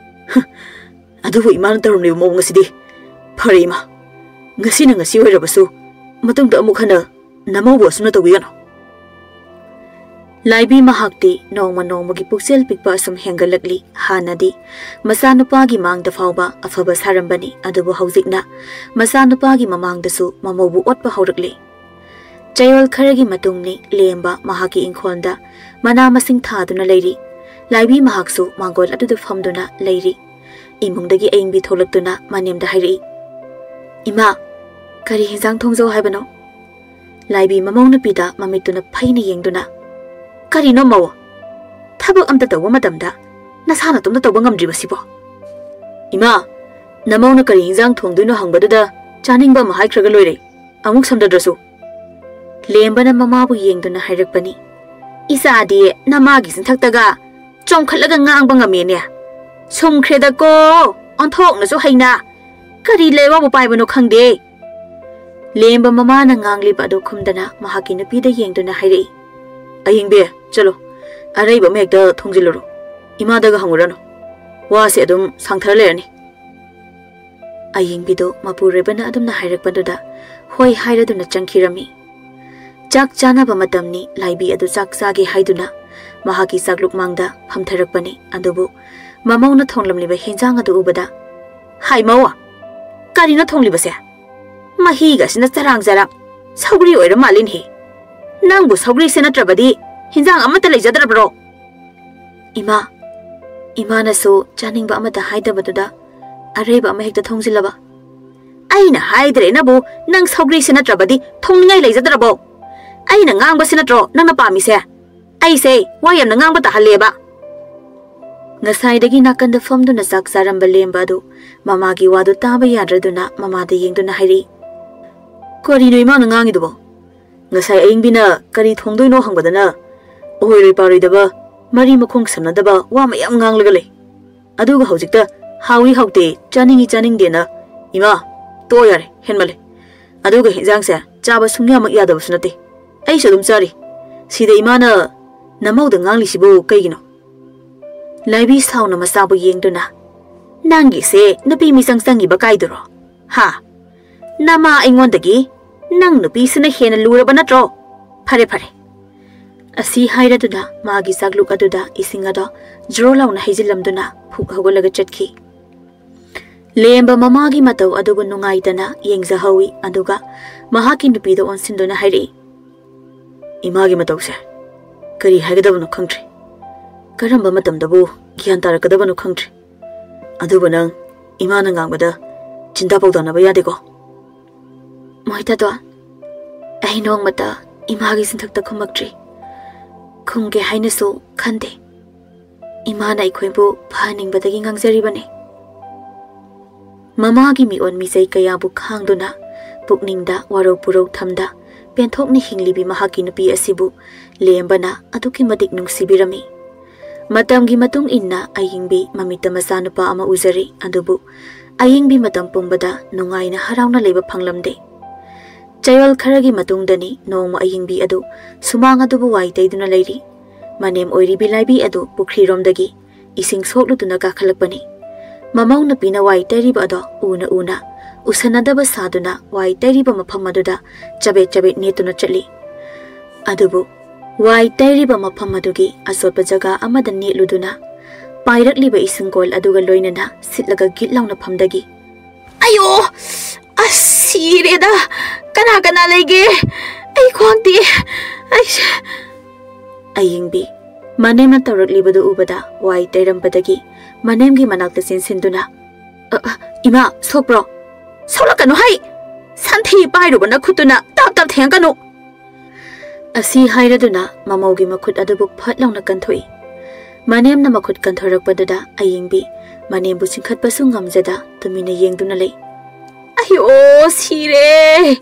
ꯍ, ꯑꯗꯨꯕꯨ ꯏꯃꯥꯅ ꯇꯧꯔꯝꯂꯤꯕ ꯃꯑꯣꯡ ꯑꯁꯤꯗꯤ꯫ ꯐꯔꯦ ꯏꯃꯥ, ꯉꯁꯤꯅ ꯉꯁꯤ ꯑꯣꯏꯔꯕꯁꯨ ꯃꯇꯨꯡꯗ ꯑꯃꯨꯛ ꯍꯟꯅ ꯅꯃꯧꯕꯨ ꯑꯁꯨꯝꯅ ꯇꯧꯕꯤꯒꯅꯨ꯫" ꯂꯥꯏꯕꯤ ꯃꯍꯥꯛꯇꯤ ꯅꯣꯡꯃ ꯅꯣꯡꯃꯒꯤ ꯄꯨꯛꯆꯦꯜ ꯄꯤꯛꯄ ꯑꯁꯨꯝ ꯍꯦꯟꯒꯠꯂꯛꯂꯤ꯫ ꯍꯥꯟꯅꯗꯤ ꯃꯆꯥꯅꯨꯄꯥꯒꯤ ꯃꯥꯡꯗ ꯐꯥꯎꯕ ꯑꯐꯕ ꯁꯥꯔꯝꯕꯅꯤ, ꯑꯗꯨꯕꯨ ꯍꯧꯖꯤꯛꯅ ꯃꯆꯥꯅꯨꯄꯥꯒꯤ ꯃꯃꯥꯡꯗꯁꯨ ꯃꯃꯧꯕꯨ ꯑꯣꯠꯄ ꯍꯧꯔꯛꯂꯤ꯫ ꯆꯌꯣꯜ ꯈꯔꯒꯤ ꯃꯇꯨꯡꯅꯤ, ꯂꯦꯝꯕ ꯃꯍꯥꯛꯀꯤ ꯏꯪꯈꯣꯜꯗ ꯃꯅꯥ ꯃꯁꯤꯡ ꯊꯥꯗꯨꯅ ꯂꯩꯔꯤ꯫ ꯂꯥꯏꯕꯤ ꯃꯍꯥꯛꯁꯨ ꯃꯥꯡꯒꯣꯜ ꯑꯗꯨꯗ ꯐꯝꯗꯨꯅ ꯂꯩꯔꯤ꯫ ꯏꯃꯨꯡꯗꯒꯤ ꯑꯌꯤꯡꯕꯤ ꯊꯣꯛꯂꯛꯇꯨꯅ ꯃꯅꯦꯝꯗ ꯍꯥꯏꯔꯛꯏ, "ꯏꯃꯥ, ꯀꯔꯤ ꯍꯤꯟꯖꯥꯡ ꯊꯣꯡꯖꯧ ꯍꯥꯏꯕꯅꯣ?" ꯂꯥꯏꯕꯤ ꯃꯃꯧ ꯅꯨꯄꯤꯗ ꯃꯃꯤꯠꯇꯨꯅ ꯐꯩꯅ ꯌꯦꯡꯗꯨꯅ, "ꯀꯔꯤꯅꯣ ꯃꯧ? ꯊꯕꯛ ꯑꯝꯇ ꯇꯧꯕ ꯃꯇꯝꯗ ꯅꯁꯥ ꯅꯇꯣꯝꯇ ꯇꯧꯕ ꯉꯝꯗ꯭ꯔꯤꯕꯁꯤꯕꯣ?" "ꯏꯃꯥ, ꯅꯃꯧꯅ ꯀꯔꯤ ꯍꯤꯟꯖꯥꯡ ꯊꯣꯡꯗꯣꯏꯅꯣ ꯍꯪꯕꯗꯨꯗ ꯆꯥꯅꯤꯡꯕ ꯑꯃ ꯍꯥꯏꯈ꯭ꯔꯒ ꯂꯣꯏꯔꯦ, ꯑꯃꯨꯛ ꯁꯝꯗꯗ꯭ꯔꯁꯨ꯫" ꯂꯦꯝꯕꯅ ꯃꯃꯥꯕꯨ ꯌꯦꯡꯗꯨꯅ ꯍꯥꯏꯔꯛꯄꯅꯤ, "ꯏꯆꯥꯗꯤ ꯅꯃꯥꯒꯤ ꯆꯤꯟꯊꯛꯇꯒ ꯆꯣꯡꯈꯠꯂꯒ ꯉꯥꯡꯕ ꯉꯝꯃꯦꯅꯦ꯫ ꯁꯨꯝꯈ꯭ꯔꯦꯗꯀꯣ, ꯑꯣꯟꯊꯣꯛꯅꯁꯨ ꯍꯩꯅ꯫ ꯀꯔꯤ ꯂꯩꯋꯥꯕꯨ ꯄꯥꯏꯕꯅꯣ ꯈꯪꯗꯦ꯫ ꯂꯦꯝꯕ ꯃꯃꯥꯅ ꯉꯥꯡꯂꯤꯕ ꯑꯗꯨ ꯈꯨꯝꯗꯅ ꯃꯍꯥꯛꯀꯤ ꯅꯨꯄꯤꯗ ꯌꯦꯡꯗꯨꯅ ꯍꯥꯏꯔꯛꯏ꯫ "ꯑꯌꯤꯡꯕꯤ, ꯆꯠꯂꯣ, ꯑꯔꯩꯕ ꯑꯃ ꯍꯦꯛꯇ ꯊꯣꯡꯖꯤꯜꯂꯨꯔꯣ꯫ ꯏꯃꯥꯗꯒ ꯍꯪꯉꯨꯔꯅꯨ꯫ ꯋꯥꯁꯦ ꯑꯗꯨꯝ ꯁꯥꯡꯊꯔ ꯂꯩꯔꯅꯤ꯫" ꯑꯌꯤꯡꯕꯤꯗꯨ ꯃꯄꯨꯔꯣꯏꯕꯅ ꯑꯗꯨꯝꯅ ꯍꯥꯏꯔꯛꯄꯗꯨꯗ ꯍꯣꯏ ꯍꯥꯏꯔꯗꯨꯅ ꯆꯪꯈꯤꯔꯝꯃꯤ꯫ ꯆꯥꯛ ꯆꯥꯅꯕ ꯃꯇꯝꯅꯤ꯫ ꯂꯥꯏꯕꯤ ꯑꯗꯨ ꯆꯥꯛ ꯆꯥꯒꯦ ꯍꯥꯏꯗꯨꯅ ꯃꯍꯥꯛꯀꯤ ꯆꯥꯛꯂꯨꯛ ꯃꯥꯡꯗ ꯐꯝꯊꯔꯛꯄꯅꯤ꯫ ꯑꯗꯨꯕꯨ ꯃꯃꯧꯅ ꯊꯣꯡꯂꯝꯂꯤꯕ ꯍꯦꯟꯖꯥꯡ ꯑꯗꯨ ꯎꯕꯗ, "ꯍꯥꯏ ꯃꯧ, ꯀꯔꯤꯅꯣ ꯊꯣꯡꯂꯤꯕꯁꯦ? ꯃꯍꯤꯒꯁꯤꯅ ꯆꯔꯥꯡ ꯆꯔꯥꯡ꯫ ꯁꯧꯒ꯭ꯔꯤ ꯑꯣꯏꯔ ꯃꯥꯜꯂꯤꯅꯦꯍꯦ꯫ ꯅꯪꯕꯨ ꯁꯧꯒ꯭ꯔꯤꯁꯦ ꯅꯠꯇ꯭ꯔꯕꯗꯤ ꯍꯦꯟꯖꯥꯡ ꯑꯃꯠꯇ ꯂꯩꯖꯗ꯭ꯔꯕ꯭ꯔꯣ?" "ꯏꯃꯥ, ꯏꯃꯥꯅꯁꯨ ꯆꯥꯅꯤꯡꯕ ꯑꯃꯠꯇ ꯍꯥꯏꯗꯕꯗꯨꯗ ꯑꯔꯩꯕ ꯑꯃ ꯍꯦꯛꯇ ꯊꯣꯡꯖꯤꯜꯂꯕ꯫" "ꯑꯩꯅ ꯍꯥꯏꯗ꯭ꯔꯦ ꯅꯕꯨ, ꯅꯪ ꯁꯧꯒ꯭ꯔꯤꯁꯦ ꯅꯠꯇ꯭ꯔꯕꯗꯤ ꯊꯣꯡꯅꯤꯡꯉꯥꯏ ꯂꯩꯖꯗ꯭ꯔꯕꯣ? ꯑꯩꯅ ꯉꯥꯡꯕꯁꯤ ꯅꯠꯇ꯭ꯔꯣ ꯅꯪꯅ ꯄꯥꯝꯃꯤꯁꯦ? ꯑꯩꯁꯦ ꯋꯥ ꯌꯥꯝꯅ ꯉꯥꯡꯕ ꯇꯥꯍꯜꯂꯦꯕ꯫" ꯉꯁꯥꯏꯗꯒꯤ ꯅꯥꯀꯟꯗ ꯐꯝꯗꯨꯅ ꯆꯥꯛ ꯆꯥꯔꯝꯕ ꯂꯦꯝꯕ ꯑꯗꯨ ꯃꯃꯥꯒꯤ ꯋꯥꯗꯨ ꯇꯥꯕ ꯌꯥꯗ꯭ꯔꯗꯨꯅ ꯃꯃꯥꯗ ꯌꯦꯡꯗꯨꯅ ꯍꯥꯏꯔꯛꯏ꯫ "ꯀꯔꯤꯅꯣ ꯏꯃꯥꯅ ꯉꯥꯡꯉꯤꯗꯨꯕꯣ? ꯉꯁꯥꯏ ꯑꯌꯤꯡꯕꯤꯅ ꯀꯔꯤ ꯊꯣꯡꯗꯣꯏꯅꯣ ꯍꯪꯕꯗꯅ ꯑꯣꯏꯔꯣꯏ ꯄꯥꯔꯣꯏꯗꯕ, ꯃꯔꯤ ꯃꯈꯣꯡ ꯁꯝꯅꯗꯕ ꯋꯥ ꯃꯌꯥꯝ ꯉꯥꯡꯂꯒ ꯂꯩ꯫ ꯑꯗꯨꯒ ꯍꯧꯖꯤꯛꯇ ꯍꯥꯎꯏ ꯍꯥꯎꯇꯦ, ꯆꯥꯅꯤꯡꯏ ꯆꯥꯅꯤꯡꯗꯦꯅ꯫ ꯏꯃꯥ, ꯇꯣꯛꯑꯣ ꯌꯥꯔꯦ, ꯍꯦꯟꯃꯜꯂꯦ꯫ ꯑꯗꯨꯒ ꯍꯦꯟꯖꯥꯡꯁꯦ ꯆꯥꯕ ꯁꯨꯡꯌꯥꯃꯛ ꯌꯥꯗꯕꯁꯨ ꯅꯠꯇꯦ꯫ ꯑꯩꯁꯨ ꯑꯗꯨꯝ ꯆꯥꯔꯤ꯫ ꯁꯤꯗ ꯏꯃꯥꯅ ꯅꯃꯧꯗ ꯉꯥꯡꯂꯤꯁꯤꯕꯨ ꯀꯩꯒꯤꯅꯣ?" ꯂꯥꯏꯕꯤ ꯁꯥꯎꯅ ꯃꯆꯥꯕꯨ ꯌꯦꯡꯗꯨꯅ, "ꯅꯪꯒꯤꯁꯦ ꯅꯨꯄꯤ ꯃꯤꯆꯪ ꯆꯪꯉꯤꯕ ꯀꯥꯏꯗꯨꯔꯣ? ꯍꯥ? ꯅꯃꯥ ꯑꯩꯉꯣꯟꯗꯒꯤ ꯅꯪ ꯅꯨꯄꯤꯁꯤꯅ ꯍꯦꯟꯅ ꯂꯨꯔꯕ ꯅꯠꯇ꯭ꯔꯣ? ꯐꯔꯦ, ꯐꯔꯦ꯫" ꯑꯁꯤ ꯍꯥꯏꯔꯗꯨꯅ ꯃꯥꯒꯤ ꯆꯥꯛꯂꯨꯛ ꯑꯗꯨꯗ ꯏꯁꯤꯡ ꯑꯗꯣ ꯖ꯭ꯔꯣ ꯂꯥꯎꯅ ꯍꯩꯖꯤꯜꯂꯝꯗꯨꯅ ꯐꯨꯛ ꯍꯧꯒꯠꯂꯒ ꯆꯠꯈꯤ꯫ ꯂꯦꯝꯕ ꯃꯃꯥꯒꯤ ꯃꯇꯧ ꯑꯗꯨꯕꯨ ꯅꯨꯡꯉꯥꯏꯇꯅ ꯌꯦꯡꯖꯍꯧꯏ, ꯑꯗꯨꯒ ꯃꯍꯥꯛꯀꯤ ꯅꯨꯄꯤꯗ ꯑꯣꯟꯁꯤꯟꯗꯨꯅ ꯍꯥꯏꯔꯛꯏ, "ꯏꯃꯥꯒꯤ ꯃꯇꯧꯁꯦ ꯀꯔꯤ ꯍꯥꯏꯒꯗꯕꯅꯣ ꯈꯪꯗ꯭ꯔꯦ꯫ ꯀꯔꯝꯕ ꯃꯇꯝꯗꯕꯨ ꯒ꯭ꯌꯥꯟ ꯇꯥꯔꯛꯀꯗꯕꯅꯣ ꯈꯪꯗ꯭ꯔꯦ꯫ ꯑꯗꯨꯕꯨ ꯅꯪ ꯏꯃꯥꯅ ꯉꯥꯡꯕꯗ ꯆꯤꯟꯗꯥ ꯄꯥꯎꯗꯥꯅꯕ ꯌꯥꯗꯦꯀꯣ?" "ꯃꯣꯏꯇꯥꯗꯣ, ꯑꯩ ꯅꯣꯡꯃꯇ ꯏꯃꯥꯒꯤ ꯆꯤꯟꯊꯛꯇ ꯈꯨꯝꯃꯛꯇ꯭ꯔꯤ꯫ ꯈꯨꯝꯒꯦ ꯍꯥꯏꯅꯁꯨ ꯈꯟꯗꯦ꯫ ꯏꯃꯥꯅ ꯑꯩꯈꯣꯏꯕꯨ ꯐꯍꯟꯅꯤꯡꯕꯗꯒꯤ ꯉꯥꯡꯖꯔꯤꯕꯅꯤ꯫" ꯃꯃꯥꯒꯤ ꯃꯤꯑꯣꯟ ꯃꯤꯆꯩ ꯀꯌꯥꯕꯨ ꯈꯥꯡꯗꯨꯅ ꯄꯨꯛꯅꯤꯡꯗ ꯋꯥꯔꯧ ꯄꯨꯔꯧ ꯊꯝꯗ ꯄꯦꯟꯊꯣꯛꯅ ꯍꯤꯡꯂꯤꯕꯤ ꯃꯍꯥꯛꯀꯤ ꯅꯨꯄꯤ ꯑꯁꯤꯕꯨ ꯂꯦꯝꯕꯅ ꯑꯗꯨꯛꯀꯤ ꯃꯇꯤꯛ ꯅꯨꯡꯁꯤꯕꯤꯔꯝꯃꯤ꯫ ꯃꯇꯝꯒꯤ ꯃꯇꯨꯡ ꯏꯟꯅ ꯑꯌꯤꯡꯕꯤ ꯃꯃꯤꯠꯇ ꯃꯆꯥꯅꯨꯄꯥ ꯑꯃ ꯎꯖꯔꯤ, ꯑꯗꯨꯕꯨ ꯑꯌꯤꯡꯕꯤ ꯃꯇꯝ ꯄꯨꯝꯕꯗ ꯅꯨꯡꯉꯥꯏꯅ ꯍꯔꯥꯎꯅ ꯂꯩꯕ ꯐꯪꯂꯝꯗꯦ꯫ ꯆꯌꯣꯜ ꯈꯔꯒꯤ ꯃꯇꯨꯡꯗꯅꯤ ꯅꯣꯡꯃ ꯑꯌꯤꯡꯕꯤ ꯑꯗꯨ ꯁꯨꯃꯥꯡ ꯑꯗꯨꯕꯨ ꯋꯥꯏ ꯇꯩꯗꯨꯅ ꯂꯩꯔꯤ꯫ ꯃꯅꯦꯝ ꯑꯣꯏꯔꯤꯕꯤ ꯂꯥꯏꯕꯤ ꯑꯗꯨ ꯄꯨꯈ꯭ꯔꯤꯔꯣꯝꯗꯒꯤ ꯏꯁꯤꯡ ꯁꯣꯛꯂꯨꯗꯨꯅ ꯀꯥꯈꯠꯂꯛꯄꯅꯤ꯫ ꯃꯃꯧ ꯅꯨꯄꯤꯅ ꯋꯥꯏ ꯇꯩꯔꯤꯕ ꯑꯗꯣ ꯎꯅ ꯎꯅ ꯎꯁꯟꯅꯗꯕ ꯁꯥꯗꯨꯅ ꯋꯥꯏ ꯇꯩꯔꯤꯕ ꯃꯐꯝ ꯑꯗꯨꯗ ꯆꯕꯦꯠ ꯆꯕꯦꯠ ꯅꯦꯠꯇꯨꯅ ꯆꯠꯂꯤ꯫ ꯑꯗꯨꯕꯨ ꯋꯥꯏ ꯇꯩꯔꯤꯕ ꯃꯐꯝ ꯑꯗꯨꯒꯤ ꯑꯆꯣꯠꯄ ꯖꯒꯥ ꯑꯃꯗ ꯅꯦꯠꯂꯨꯗꯨꯅ ꯄꯥꯏꯔꯛꯂꯤꯕ ꯏꯁꯤꯡ ꯀꯣꯏꯜ ꯑꯗꯨꯒ ꯂꯣꯏꯅꯅ ꯁꯤꯠꯂꯒ ꯒꯤꯠ ꯂꯥꯎꯅ ꯐꯝꯗꯒꯤ, "ꯑꯌꯣ! ꯑꯁ, ꯁꯤꯔꯦꯗ! ꯀꯅꯥ ꯀꯅꯥ ꯂꯩꯒꯦ? ꯑꯩ ꯈ꯭ꯋꯥꯡ ꯇꯦꯛꯑꯦ꯫ ꯑꯩꯁꯦ"꯫ ꯑꯌꯤꯡꯕꯤ ꯃꯅꯦꯝꯅ ꯇꯧꯔꯛꯂꯤꯕꯗꯨ ꯎꯕꯗ ꯋꯥꯏ ꯇꯩꯔꯝꯕꯗꯒꯤ ꯃꯅꯦꯝꯒꯤ ꯃꯅꯥꯛꯇ ꯆꯦꯟꯁꯤꯟꯗꯨꯅ, "ꯑ, ꯑ, ꯏꯃꯥ, ꯁꯣꯛꯄ꯭ꯔꯣ?" "ꯁꯣꯛꯂꯛꯀꯅꯨ ꯍꯩ! ꯁꯟꯊꯤ ꯄꯥꯏꯔꯨꯕ ꯅꯈꯨꯠꯇꯨꯅ ꯇꯥꯞ ꯇꯥꯞ ꯊꯦꯡꯉꯛꯀꯅꯨ!" ꯑꯁꯤ ꯍꯥꯏꯔꯗꯨꯅ ꯃꯃꯧꯒꯤ ꯃꯈꯨꯠ ꯑꯗꯨꯕꯨ ꯐꯠ ꯂꯥꯎꯅ ꯀꯟꯊꯣꯛꯏ꯫ ꯃꯅꯦꯝꯅ ꯃꯈꯨꯠ ꯀꯟꯊꯣꯔꯛꯄꯗꯨꯗ ꯑꯌꯤꯡꯕꯤ ꯃꯅꯦꯝꯕꯨ ꯆꯤꯡꯈꯠꯄꯁꯨ ꯉꯝꯖꯗ ꯇꯨꯃꯤꯟꯅ ꯌꯦꯡꯗꯨꯅ ꯂꯩ꯫ "ꯑꯌꯣ, ꯁꯤꯔꯦ!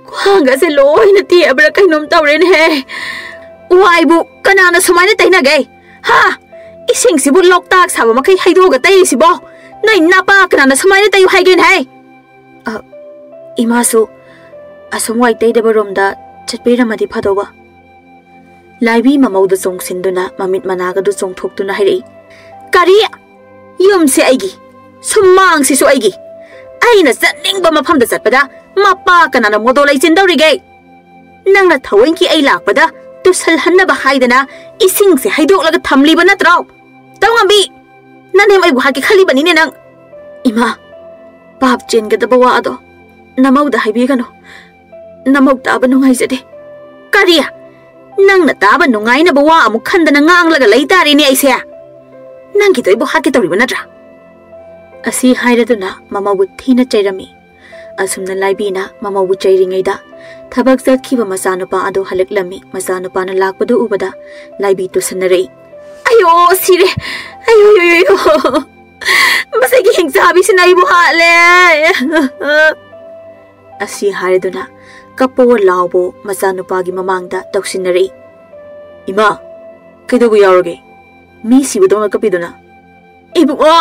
ꯈ꯭ꯋꯥꯡꯒꯁꯦ ꯂꯣꯏꯅ ꯇꯦꯛꯑꯕ꯭ꯔꯥ ꯀꯩꯅꯣꯝ ꯇꯧꯔꯦꯅꯦꯍꯦ! ꯋꯥꯏꯕꯨ ꯀꯅꯥꯅ ꯁꯨꯃꯥꯏꯅ ꯇꯩꯅꯒꯦ? ꯍꯥ? ꯏꯁꯤꯡꯁꯤꯕꯨ ꯂꯣꯛꯇꯥꯛ ꯁꯥꯕ ꯃꯈꯩ ꯍꯩꯗꯣꯛꯑꯒ ꯇꯩꯔꯤꯁꯤꯕꯣ? ꯅꯣꯏ ꯅꯄꯥ ꯀꯅꯥꯅ ꯁꯨꯃꯥꯏꯅ ꯇꯩꯌꯨ ꯍꯥꯏꯒꯦꯅꯦꯍꯦ?" "ꯑ, ꯏꯃꯥꯁꯨ ꯑꯁꯨꯝ ꯋꯥꯏ ꯇꯩꯗꯕꯔꯣꯝꯗ ꯆꯠꯄꯤꯔꯝꯃꯗꯤ ꯐꯗꯧꯕ꯫" ꯂꯥꯏꯕꯤ ꯃꯃꯧꯗ ꯆꯣꯡꯁꯤꯟꯗꯨꯅ ꯃꯃꯤꯠ ꯃꯅꯥꯒꯗꯨ ꯆꯣꯡꯊꯣꯛꯇꯨꯅ ꯍꯥꯏꯔꯛꯏ꯫ "ꯀꯔꯤ? ꯌꯨꯝꯁꯦ ꯑꯩꯒꯤ, ꯁꯨꯃꯥꯡꯁꯤꯁꯨ ꯑꯩꯒꯤ꯫ ꯑꯩꯅ ꯆꯠꯅꯤꯡꯕ ꯃꯐꯝꯗ ꯆꯠꯄꯗ ꯃꯄꯥ ꯀꯅꯥꯅ ꯃꯣꯗꯣ ꯂꯩꯆꯤꯟꯗꯧꯔꯤꯒꯦ? ꯅꯪꯅ ꯊꯑꯣꯏꯒꯤ ꯑꯩ ꯂꯥꯛꯄꯗ ꯇꯨꯁꯜꯍꯟꯅꯕ ꯍꯥꯏꯗꯅ ꯏꯁꯤꯡꯁꯦ ꯍꯩꯗꯣꯛꯂꯒ ꯊꯝꯂꯤꯕ ꯅꯠꯇ꯭ꯔꯣ? ꯇꯧꯉꯝꯕꯤ, ꯅꯅꯦꯝ ꯑꯩꯕꯨ ꯍꯥꯠꯀꯦ ꯈꯜꯂꯤꯕꯅꯤꯅꯦ ꯅꯪ!" "ꯏꯃꯥ, ꯄꯥꯞ ꯆꯦꯟꯒꯗꯕ ꯋꯥ ꯑꯗꯣ ꯅꯃꯧꯗ ꯍꯥꯏꯕꯤꯒꯅꯨ꯫ ꯅꯃꯧ ꯇꯥꯕ ꯅꯨꯡꯉꯥꯏꯖꯗꯦ꯫" "ꯀꯔꯤ? ꯅꯪꯅ ꯇꯥꯕ ꯅꯨꯡꯉꯥꯏꯅꯕ ꯋꯥ ꯑꯃꯨꯛ ꯈꯟꯗꯅ ꯉꯥꯡꯂꯒ ꯂꯩ ꯇꯥꯔꯦꯅꯦ ꯑꯩꯁꯦ꯫ ꯅꯪꯒꯤꯗꯣ ꯑꯩꯕꯨ ꯍꯥꯠꯀꯦ ꯇꯧꯔꯤꯕ ꯅꯠꯇ꯭ꯔꯥ?" ꯑꯁꯤ ꯍꯥꯏꯔꯗꯨꯅ ꯃꯃꯧꯕꯨ ꯊꯤꯅ ꯆꯩꯔꯝꯃꯤ꯫ ꯑꯁꯨꯝꯅ ꯂꯥꯏꯕꯤꯅ ꯃꯃꯧꯕꯨ ꯆꯩꯔꯤꯉꯩꯗ ꯊꯕꯛ ꯆꯠꯈꯤꯕ ꯃꯆꯥꯅꯨꯄꯥ ꯑꯗꯨ ꯍꯜꯂꯛꯂꯝꯃꯤ꯫ ꯃꯆꯥꯅꯨꯄꯥꯅ ꯂꯥꯛꯄꯗꯨ ꯎꯕꯗ ꯂꯥꯏꯕꯤ ꯇꯨꯁꯟꯅꯔꯛꯏ꯫ "ꯑꯌꯣ, ꯁꯤꯔꯦ! ꯑꯌꯣ, ꯑꯌꯣ, ꯑꯌꯣ! ꯃꯁꯤꯒꯤ ꯍꯤꯡꯆꯥꯕꯤꯁꯤꯅ ꯑꯩꯕꯨ ꯍꯥꯠꯂꯦ!" ꯑꯁꯤ ꯍꯥꯏꯔꯗꯨꯅ ꯀꯞꯄꯣ ꯂꯥꯎꯕꯣ ꯃꯆꯥꯅꯨꯄꯥꯒꯤ ꯃꯃꯥꯡꯗ ꯇꯧꯁꯤꯟꯅꯔꯛꯏ꯫ "ꯏꯃꯥ, ꯀꯩꯗꯧꯕ ꯌꯥꯎꯔꯒꯦ? ꯃꯤ ꯁꯤꯕꯗꯧꯅ ꯀꯞꯄꯤꯗꯨꯅ?" "ꯏꯕꯨꯡꯉꯣ,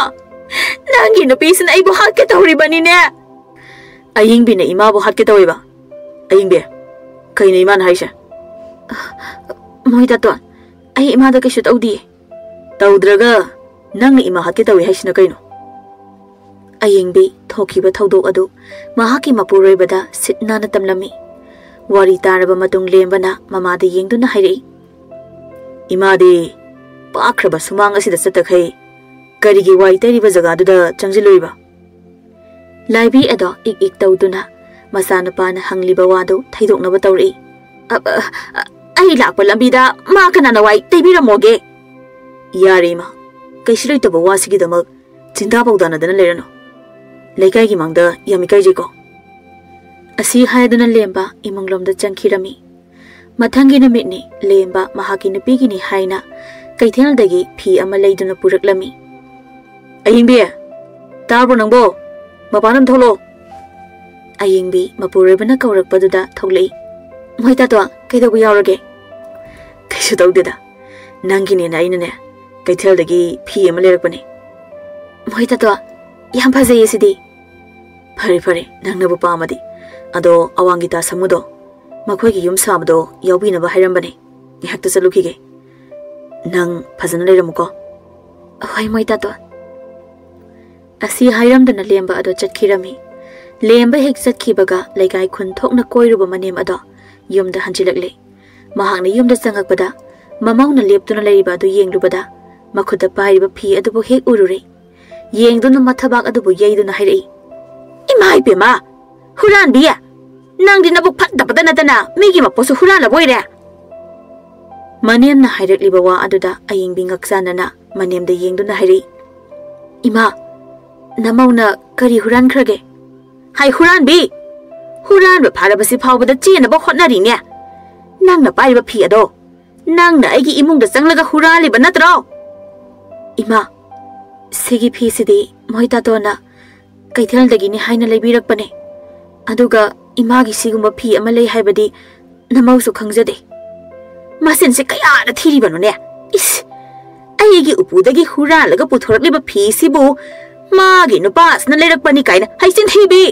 ꯅꯪꯒꯤ ꯅꯨꯄꯤꯁꯤꯅ ꯑꯩꯕꯨ ꯍꯥꯠꯀꯦ ꯇꯧꯔꯤꯕꯅꯤꯅꯦ꯫ ꯑꯌꯤꯡꯕꯤꯅ ꯏꯃꯥꯕꯨ ꯍꯥꯠꯀꯦ ꯇꯧꯋꯦꯕ? ꯑꯌꯤꯡꯕꯤ, ꯀꯩꯅꯣ ꯏꯃꯥꯅ ꯍꯥꯏꯁꯦ? ꯃꯣꯏ ꯇꯥꯇꯣꯟ, ꯑꯩ ꯏꯃꯥꯗ ꯀꯩꯁꯨ ꯇꯧꯗꯤꯌꯦ꯫ ꯇꯧꯗ꯭ꯔꯒ ꯅꯪꯅ ꯏꯃꯥ ꯍꯥꯠꯀꯦ ꯇꯧꯏ ꯍꯥꯏꯁꯤꯅ ꯀꯩꯅꯣ? ꯑꯌꯤꯡꯕꯤ ꯊꯣꯛꯈꯤꯕ ꯊꯧꯗꯣꯛ ꯑꯗꯨ ꯃꯍꯥꯛꯀꯤ ꯃꯄꯨꯔꯣꯏꯕꯗ ꯁꯤꯠ ꯅꯥꯟꯅ ꯇꯝꯂꯝꯃꯤ꯫ ꯋꯥꯔꯤ ꯇꯥꯔꯕ ꯃꯇꯨꯡ ꯂꯦꯝꯕꯅ ꯃꯃꯥꯗ ꯌꯦꯡꯗꯨꯅ ꯍꯥꯏꯔꯛꯏ, "ꯏꯃꯥꯗꯤ ꯄꯥꯛꯈ꯭ꯔꯕ ꯁꯨꯃꯥꯡ ꯑꯁꯤꯗ ꯆꯠꯇꯈꯩ ꯀꯔꯤꯒꯤ ꯋꯥꯏ ꯇꯩꯔꯤꯕ ꯖꯒꯥꯗꯨꯗ ꯆꯪꯁꯤꯜꯂꯨꯏꯕ?" ꯂꯥꯏꯕꯤ ꯑꯗꯣ ꯏꯛ ꯏꯛ ꯇꯧꯗꯨꯅ ꯃꯆꯥꯅꯨꯄꯥꯅ ꯍꯪꯂꯤꯕ ꯋꯥꯗꯨ ꯊꯩꯗꯣꯛꯅꯕ ꯇꯧꯔꯛꯏ꯫ "ꯑ, ꯑ, ꯑ, ꯑꯩ ꯂꯥꯛꯄ ꯂꯝꯕꯤꯗ ꯃꯥ ꯀꯅꯥꯅ ꯋꯥꯏ ꯇꯩꯕꯤꯔꯝꯃꯣꯒꯦ?" "ꯌꯥꯔꯦ ꯏꯃꯥ, ꯀꯩꯁꯨ ꯂꯩꯇꯕ ꯋꯥꯁꯤꯒꯤꯗꯃꯛ ꯆꯤꯟꯗꯥ ꯄꯥꯎꯗꯥꯅꯗꯅ ꯂꯩꯔꯅꯨ꯫ ꯂꯩꯀꯥꯏꯒꯤ ꯃꯥꯡꯗ ꯌꯥꯝ ꯏꯀꯥꯏꯖꯩꯀꯣ꯫" ꯑꯁꯤ ꯍꯥꯏꯗꯨꯅ ꯂꯦꯝꯕ ꯏꯃꯨꯡꯂꯣꯝꯗ ꯆꯪꯈꯤꯔꯝꯃꯤ꯫ ꯃꯊꯪꯒꯤ ꯅꯨꯃꯤꯠꯅꯤ, ꯂꯦꯝꯕ ꯃꯍꯥꯛꯀꯤ ꯅꯨꯄꯤꯒꯤꯅꯤ ꯍꯥꯏꯅ ꯀꯩꯊꯦꯜꯗꯒꯤ ꯐꯤ ꯑꯃ ꯂꯩꯗꯨꯅ ꯄꯨꯔꯛꯂꯝꯃꯤ꯫ "ꯑꯌꯤꯡꯕꯤ, ꯇꯥꯕ꯭ꯔꯣ ꯅꯪꯕꯣ? ꯃꯄꯥꯟ ꯑꯝ ꯊꯣꯛꯂꯛꯑꯣ꯫" ꯑꯌꯤꯡꯕꯤ ꯃꯄꯨꯔꯣꯏꯕꯅ ꯀꯧꯔꯛꯄꯗꯨꯗ ꯊꯣꯛꯂꯛꯏ꯫ "ꯃꯣꯏ ꯇꯥꯇꯣ, ꯀꯩꯗꯧꯕ ꯌꯥꯎꯔꯒꯦ?" "ꯀꯩꯁꯨ ꯇꯧꯗꯦꯗ, ꯅꯪꯒꯤꯅꯦꯅ ꯑꯩꯅꯅꯦ ꯀꯩꯊꯦꯜꯗꯒꯤ ꯐꯤ ꯑꯃ ꯂꯩꯔꯛꯄꯅꯦ꯫" "ꯃꯣꯏ ꯇꯥꯇꯣ, ꯌꯥꯝ ꯐꯖꯩꯌꯦ ꯁꯤꯗꯤ꯫" "ꯐꯔꯦ ꯐꯔꯦ, ꯅꯪꯅꯕꯨ ꯄꯥꯝꯃꯗꯤ꯫ ꯑꯗꯣ ꯑꯋꯥꯡꯒꯤ ꯇꯥ ꯁꯃꯨꯗꯣ, ꯃꯈꯣꯏꯒꯤ ꯌꯨꯝ ꯁꯥꯕꯗꯣ ꯌꯥꯎꯕꯤꯅꯕ ꯍꯥꯏꯔꯝꯕꯅꯦ꯫ ꯉꯥꯏꯍꯥꯛꯇ ꯆꯠꯂꯨꯈꯤꯒꯦ꯫ ꯅꯪ ꯐꯖꯅ ꯂꯩꯔꯝꯃꯨꯀꯣ꯫" "ꯍꯣꯏ, ꯃꯣꯏ ꯇꯥꯇꯣ꯫" ꯑꯁꯤ ꯍꯥꯏꯔꯝꯗꯅ ꯂꯦꯝꯕ ꯑꯗꯣ ꯆꯠꯈꯤꯔꯝꯃꯤ꯫ ꯂꯦꯝꯕ ꯍꯦꯛ ꯆꯠꯈꯤꯕꯒ ꯂꯩꯀꯥꯏ ꯈꯨꯟ ꯊꯣꯛꯅ ꯀꯣꯏꯔꯨꯕ ꯃꯅꯦꯝ ꯑꯗꯣ ꯌꯨꯝꯗ ꯍꯟꯖꯤꯜꯂꯛꯂꯦ꯫ ꯃꯍꯥꯛꯅ ꯌꯨꯝꯗ ꯆꯪꯉꯛꯄꯗ ꯃꯃꯧꯅ ꯂꯦꯞꯇꯨꯅ ꯂꯩꯔꯤꯕ ꯑꯗꯨ ꯌꯦꯡꯂꯨꯕꯗ ꯃꯈꯨꯠꯇ ꯄꯥꯏꯔꯤꯕ ꯐꯤ ꯑꯗꯨꯕꯨ ꯍꯦꯛ ꯎꯔꯨꯔꯦ꯫ ꯌꯦꯡꯗꯨꯅ ꯃꯊꯕꯥꯛ ꯑꯗꯨꯕꯨ ꯌꯩꯗꯨꯅ ꯍꯥꯏꯔꯛꯏ, "ꯏꯃꯥ ꯏꯕꯦꯝꯃ! ꯍꯨꯔꯥꯟꯕꯤ! ꯅꯪꯗꯤ ꯅꯕꯨꯛ ꯐꯠꯇꯕꯗ ꯅꯠꯇꯅ ꯃꯤꯒꯤ ꯃꯄꯣꯠꯁꯨ ꯍꯨꯔꯥꯜꯂꯕ ꯑꯣꯏꯔꯦ!" ꯃꯅꯦꯝꯅ ꯍꯥꯏꯔꯛꯂꯤꯕ ꯋꯥ ꯑꯗꯨꯗ ꯑꯌꯤꯡꯕꯤ ꯉꯛꯆꯥꯟꯅꯅ ꯃꯅꯦꯝꯗ ꯌꯦꯡꯗꯨꯅ ꯍꯥꯏꯔꯛꯏ, "ꯏꯃꯥ, ꯅꯃꯧꯅ ꯀꯔꯤ ꯍꯨꯔꯥꯟꯈ꯭ꯔꯒꯦ?" "ꯍꯥꯏ ꯍꯨꯔꯥꯟꯕꯤ! ꯍꯨꯔꯥꯟꯕ ꯐꯥꯔꯕꯁꯤ ꯐꯥꯎꯕꯗ ꯆꯦꯟꯅꯕ ꯍꯣꯠꯅꯔꯤꯅꯦ꯫ ꯅꯪꯅ ꯄꯥꯏꯔꯤꯕ ꯐꯤ ꯑꯗꯣ ꯅꯪꯅ ꯑꯩꯒꯤ ꯏꯃꯨꯡꯗ ꯆꯪꯂꯒ ꯍꯨꯔꯥꯜꯂꯤꯕ ꯅꯠꯇ꯭ꯔꯣ?" "ꯏꯃꯥ, ꯁꯤꯒꯤ ꯐꯤꯁꯤꯗꯤ ꯃꯣꯏ ꯇꯥꯇꯣꯟꯅ ꯀꯩꯊꯦꯜꯗꯒꯤꯅꯤ ꯍꯥꯏꯅ ꯂꯩꯕꯤꯔꯛꯄꯅꯦ꯫ ꯑꯗꯨꯒ ꯏꯃꯥꯒꯤ ꯁꯤꯒꯨꯝꯕ ꯐꯤ ꯑꯃ ꯂꯩ ꯍꯥꯏꯕꯗꯤ ꯅꯃꯧꯁꯨ ꯈꯪꯖꯗꯦ꯫" "ꯃꯁꯤꯟꯁꯦ ꯀꯌꯥꯗ ꯊꯤꯔꯤꯕꯅꯣꯅꯦ? ꯏꯁ! "ꯑꯩꯒꯤ ꯎꯄꯨꯗꯒꯤ ꯍꯨꯔꯥꯜꯂꯒ ꯄꯨꯊꯣꯔꯛꯂꯤꯕ ꯐꯤꯁꯤꯕꯨ ꯃꯥꯒꯤ ꯅꯨꯄꯥꯁꯤꯅ ꯂꯩꯔꯛꯄꯅꯤ ꯀꯥꯏꯅ ꯍꯩꯆꯤꯟ ꯊꯤꯕꯤ!"